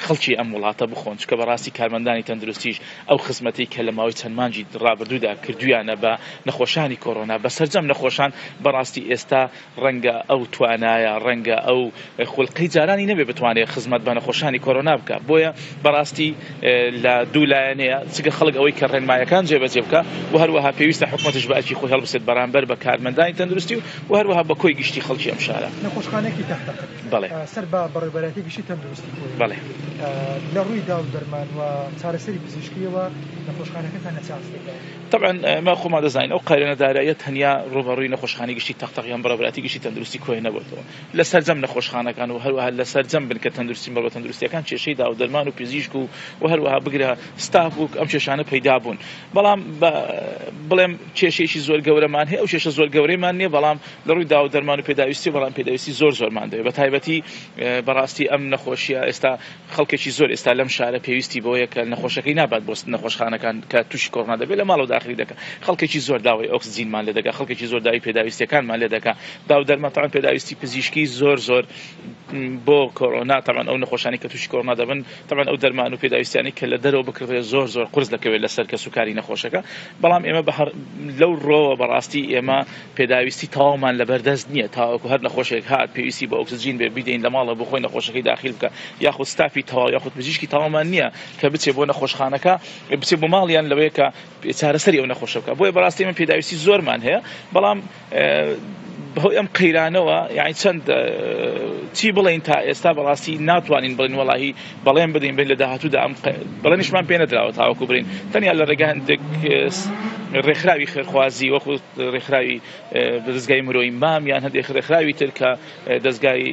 خەڵکی ئەم وڵاتە بخۆن چونکە بەڕاستی کارمەندانی تەندروستیش ئەو خزمەتەی کە لە ماوەی چەند مانگی ڕابردوودا کردوویانە بە نەخۆشانی کۆرۆنا، بە سەرجەم نەخۆشان، بەڕاستی ئێستا ڕەنگە ئەو توانایە، ڕەنگە ئەو خولقەی جارانی نەبێ بتوانێت خزمەت بە نەخۆشانی کۆرۆنا بکا. بۆیە بەڕاستی لە دوو لایەنەیە، جگە خەڵک ئەوەی کە ڕێنمایەکان جێبەجێ بکا و هەروەها پێویستە حکومەتیش بە ئەرکی خۆی هەڵبسێت بەرامبەر بە کارمەندانی تەندروستی و هەروەها بە کۆی گشتی خەڵکی ئەم شارە. نەخۆشخانەیەکی تەختە قەد. بەڵێ. سەر بە بەڕێوەبەرایەتی گشتی تەندروستی کۆیە. بەڵێ. لە ڕووی داو دەرمان و چارەسەری پزیشکییەوە نەخۆشخانەکەتان لە چ ئاستێکدایە؟ تەبعەن ئێمە خۆمان دەزانین ئەو قەیرانە داراییە تەنیا ڕووبەڕووی نەخۆشخانەی گشتی تەقتەق یان بەڕێوەبەرایەتی گشتی تەندروستی کۆیە نەبۆتەوە، لە سەرجەم نەخۆشخانەکان و هەروەها لە سەرجەم بنکە تەندروستی مەڕ تەندروستییەکان کێشەی داو دەرمان و پزیشک و و هەروەها بگرە ستاف و ئەم کێشانە پەیدا بوون. بەڵام بە بڵێم کێشەیەکی زۆر گەورەمان هەیە، ئەو کێشە زۆر گەورەیمان نییە، بەڵام لە ڕووی داو دەرمان و پێداویستی بەڵام پێداویستی زۆر زۆرمان دەوێت بە تایبەتی بەڕاستی ئەم نەخۆشیە ئێستا خەڵکێکی زۆر ئێستا لەم شارە پێویستی بەوەیە کە نەخۆشەکەی نابات بۆ نەخۆشخانەکان کە تووشی کۆرۆنا دەبێت لە ماڵەوە داخلی دەکە خەڵکێکی زۆر داوای ئۆکسجینمان لێ دەکا خەڵکێکی زۆر داوای پێداویستیەکانمان لێ دەکا داو دەرمان تەعام پێداویستی پزیشکی زۆر زۆر بۆ کۆرۆنا تەبعەن ئەو نەخۆشانی کە تووشی کۆرۆنا دەبن تەبعەن ئەو دەرمان و پێداویستیانەی کە لە دەرەوە بکڕدرێت زۆر زۆر قورس دەکەوێت لەسەر کەسوکاری نەخۆشەکە بەڵام ئێمە بە هەر لەو ڕۆوە بەڕاستی ئێمە پێداویستی تەواومان لەبەردەست نییە تاوەکو هەر نەخۆشێک هات پێویستی بە ئۆکسجین بێ بیدەین لە ماڵەوە بۆ خۆی نەخۆشەکەی داخیل بکە یاخود ستافی تەواو یاخود پزیشکی تەواومان نییە کە بچێ بۆ نەخۆشخانەکە بچێ بۆ ماڵیان لەوەیە کە چارەسەری ئەو نەخۆشە بکە بۆیە بەڕاستی ئێمە پێداویستی زۆرمان هەیە بەڵام بەهۆی ئەم قەیرانەوە یعنی چەند چی بڵێین تا ئێستا بەڕاستی ناتوانین بڵێن وەڵاهی بەڵێن بدەین بین لە داهاتوودا ئەم بەڵێنیشمان پێ نەدراوە تاوەکو برین تەنیا لە ڕێگە هەندێک ڕێکخراوی خێرخوازی وەکو ڕێکخراوی دەزگای مرۆیی مام یان هەندێک ڕێکخراوی تر کە دەزگای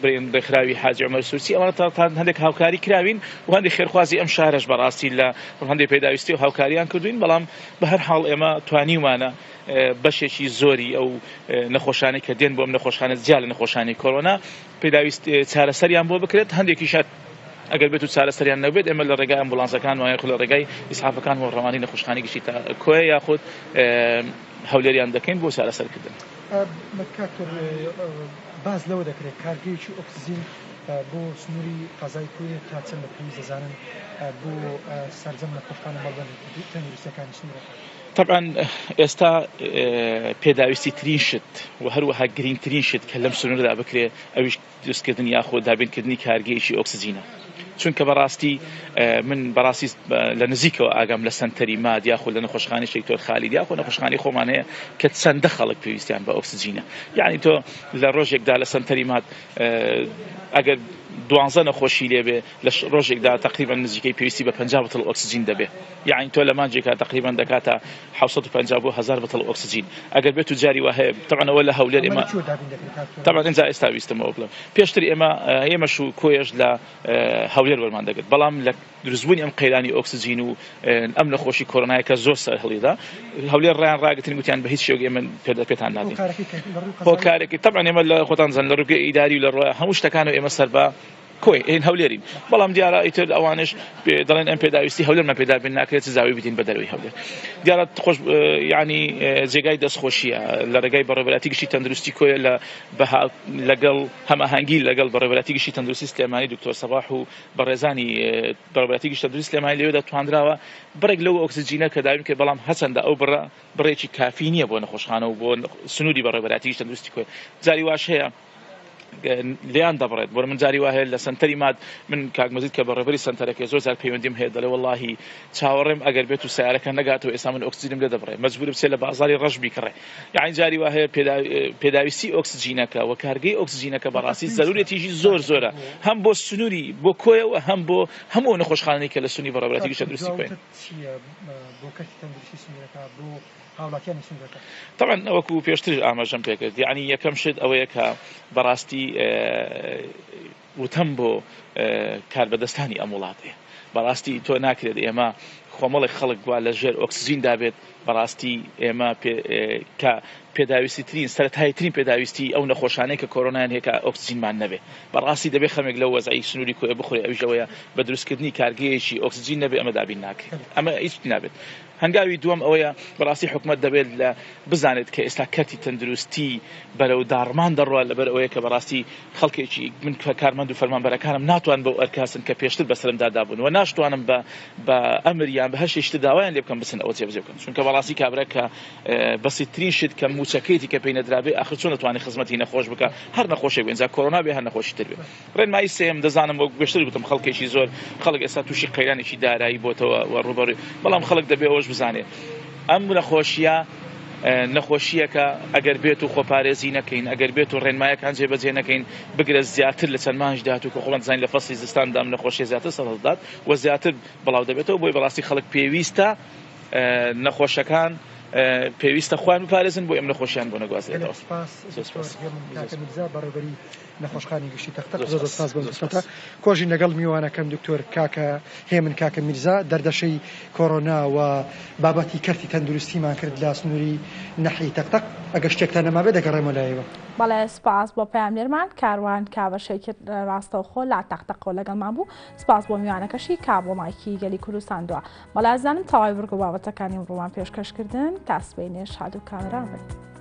برێن ڕێکخراوی حاجی عومەر سورسی ئەوانە تا هەندێک هاوکاری کراوین و هەندێک خێرخوازی ئەم شارەش بەڕاستی لە هەندێک پێداویستی و هاوکاریان کردوین بەڵام بە هەر حاڵ ئێمە توانیومانە بەشێکی زۆری ئەو نەخۆشانەی کە دێن بۆ ئەم نەخۆشخانە جیا لە نەخۆشانی کۆرۆنا پێداویست چارەسەریان بۆ بکرێت هەندێکیش ئەگەر بێت و چارەسەریان نەبێت ئێمە لە ڕێگای ئەمبولانسەکان و یاخود لە ڕێگای ئیسعافەکان و ڕەوانەی نەخۆشخانەی گشتی تا کۆیە یاخود هەولێریان دەکەین بۆ چارەسەرکردن. کاک دکتۆر باس لەوە دەکرێت کارگەیەکی ئۆکسجین. بۆ سنووری قەزای کۆیە تا چەند بە پێویست دەزانن بۆ سەرجەم نەخۆشخانە مەڵبەندە تەندروستیەکانی سنوورەکە؟ تەبعەن ئێستا پێداویستی ترین شت و هەروەها گرینگترین شت کە لەم سنوورەدا بکرێ ئەویش دروستکردن یاخۆ دابینکردنی کارگەیەکی ئۆکسجینە چونکە بەڕاستی من بەڕاستی لە نزیکەوە ئاگام لە سەنتەری ماد یاخود لە نەخۆشخانەی دکتۆر خالید یاخۆ نەخۆشخانەی خۆمان هەیە کە چەندە خەڵک پێویستیان بە ئۆکسجینە یعنی تۆ لە ڕۆژێکدا لە سەنتەری ماد ئەگەر دوانزە نەخۆشی لێبێ لە ڕۆژێکدا تقریبا نزیکەی پێویستی بە 50 بتڵ ئۆکسجین دەبێ یعنی تۆ لە مانجێکا تقریبا دەکاتە 750 بۆ 1000 بتڵ ئۆکسجین ئەگەر بێت و جاری وا هەیە تەبعەن ئەوە لە هەولێر ئێمە تەبعەن ئینجا ئێستا ویستم ئەوە بڵێم پێشتر ئێمە ئێمەش و کۆیەش لە هەولێر وەرمان دەگرت بەڵام لە دروستبوونی ئەم قەیرانی ئۆکسجین و ئەم نەخۆشی کۆرۆنایە کە زۆر سەر هەڵیدا هەولێر ڕیان ڕاگرتن وتیان بە هیچ شێوەیەک ئێمە پێدا پێتان نادەین هۆکارێکی تەبعەن ئێمە لە خۆتان زان لە ڕووی ئیداری و لە ڕووی هەموو شتەکان و ئێمە سەر بە کۆی ئەین هەولێرین بەڵام دیارە ئیتر ئەوانش دەڵێن ئەم پێداویستی هەولێرمان پێدا بن ناکرێت سزاوی بدین بە دەرەوەی هەولێر دیارە خۆش ینی جێگای دەستخۆشیە لە ڕێگای بەڕێوەبەرایەتی گشتی تەندروستی کۆیە لە بەها لەگەڵ هەماهەنگی لەگەڵ بەڕێوەبەرایەتی گشتی تەندروستی سلێمانی دکتۆر سەباح و بەڕێزانی بەڕێوەبەرایەتی گشتی تەندروستی سلێمانی لەوێدا توانراوە بڕێک لەو ئۆکسجینە کە دابین کرد بەڵام هەچەندە ئەو بڕە بڕێکی کافی نییە بۆ نەخۆشخانە و بۆ سنووری بەڕێوەبەرایەتی گشتی تەندروستی کۆیە جاری واش هەیە لێیان دەبڕێت بۆ من جاری وا هەیە لە سەنتەری ماد من کاک مەزید کە بەڕێوەبەری سەنتەرەکەی زۆر جار پەیوەندیم هەیە دەڵێ وەڵاهی چاوەڕێم ئەگەر بێت و سیارەکە نەگاتەوە ئێستا من ئۆکسجینم لێ دەبڕێ مەجبورم بچێ لە بازاری ڕەش بیکڕێ یعنی جاری وا هەیە پێداویستی ئۆکسجینەکە و کارگەی ئۆکسجینەکە بەڕاستی زەرورەتیژی زۆر زۆرە هەم بۆ سنووری بۆ کۆیەوە هەم بۆ هەموو نەخۆشخانەی کە لە سنووری بەڕێوەبەرایەتی گشتی تەندروستی کۆیە. بۆ کەرتی تەندروستی سنوورەکە بۆ هاوڵاتیانی سنوورەکە؟ تەبعەن وەکو پێشتریش ئاماژەم پێکرد یەعنی یەکەم شت ئەوەیە کە بەڕاستی وتەم بۆ کاربەدەستانی ئەم وڵاتەیە بەڕاستی تۆ ناکرێت ئێمە کۆمەڵێک خەڵک وا لە ژێر ئۆکسجین دابێت بەڕاستی ئێمە کە پێداویستی ترین سەرەتایی ترین پێداویستی ئەو نەخۆشانەی کە کۆرۆنایان هەیە کە ئۆکسجینمان نەبێ بەڕاستی دەبێ خەمێک لەو وەزعی سنووری کۆیە بخورێ ئەویش ئەوەیە بە دروستکردنی کارگەیەکی ئۆکسجین نەبێ ئەمە دابین ناکرێت ئەمە هیچ نابێت هەنگاوی دووەم ئەوەیە بەڕاستی حکومەت دەبێت لە بزانێت کە ئێستا کەرتی تەندروستی بەرەو داڕمان دەڕوا لەبەر ئەوەیە کە بەڕاستی خەڵکێکی من کە کارمەند و فەرمانبەرەکانم ناتوان بەو ئەرکە هەستن کە پێشتر بەسەرمدا دابوون و ناشتوانم بە بە ئەمر یان بە هەر شتێکی تر داوایان لێ بکەم بچن ئەوە جێبەجێ بکەن چونکە بەڕاستی کابرا کە بەسیترین شت کە مووچەکەیەتی کە پێی نەدرابێ ئاخر چۆن دەتوانێت خزمەتی نەخۆش بکا هەر نەخۆشێک بێ ئینجا کۆرۆنا بێ هەر نەخۆشی تر بێ. ڕێنمایی سێیەم، دەزانم وەک پێشتر گوتم خەڵکێکی زۆر خەڵک ئێستا تووشی قەیرانێکی دارایی بۆتەوە و ڕووبەڕووی بەڵام خەڵک دەبێ ئەوەش بزانێ ئەم نەخۆشییە نەخۆشییەکە ئەگەر بێت و خۆپارێزی نەکەین ئەگەر بێت و ڕێنمایەکان جێبەجێ نەکەین بگرە زیاتر لە چەند مانگی داهاتوو کە خۆمان دەزانین لە فەسڵی زستاندا ئەم نەخۆشیە زیاتر سەرهەڵدەدات و زیاتر بڵاو دەبێتەوە بۆیە بەڕاستی خەڵک پێویستە نەخۆشەکان پێویستە خۆیان بپارێزن بۆ ئەم نەخۆشیان بۆ نەگوازرێتەوە. سپاس دکتۆر هێمن کاکە میرزا بەڕێوبەری نەخۆشخانی گشتی تەقتەق زۆر زۆر سپاس بۆ ئەم فرسەتە کۆژین لەگەڵ میوانەکەم دکتۆر کاکە هێمن کاکە میرزا دەردەشەی کۆرۆنا و بابەتی کەرتی تەندروستیمان کرد لە سنووری نەحیەی تەقتەق ئەگەر شتێکتان نەمابێت دەگەڕێمەوە لایەوە. بەڵێ سپاس بۆ پەیامنێرمان کاروان کابەشێکی ڕاستەوخۆ لە تەقتەقەوە لەگەڵمان بوو سپاس بۆ میوانەکەشی کا بۆ مایکی گەلی کوردستان دوا بەڵێ ئازیزانم تەواوی بڕگە و بابەتەکانی ئەمڕۆمان پێشکەش کردن تا سبەینێ شاد و کامەران بن.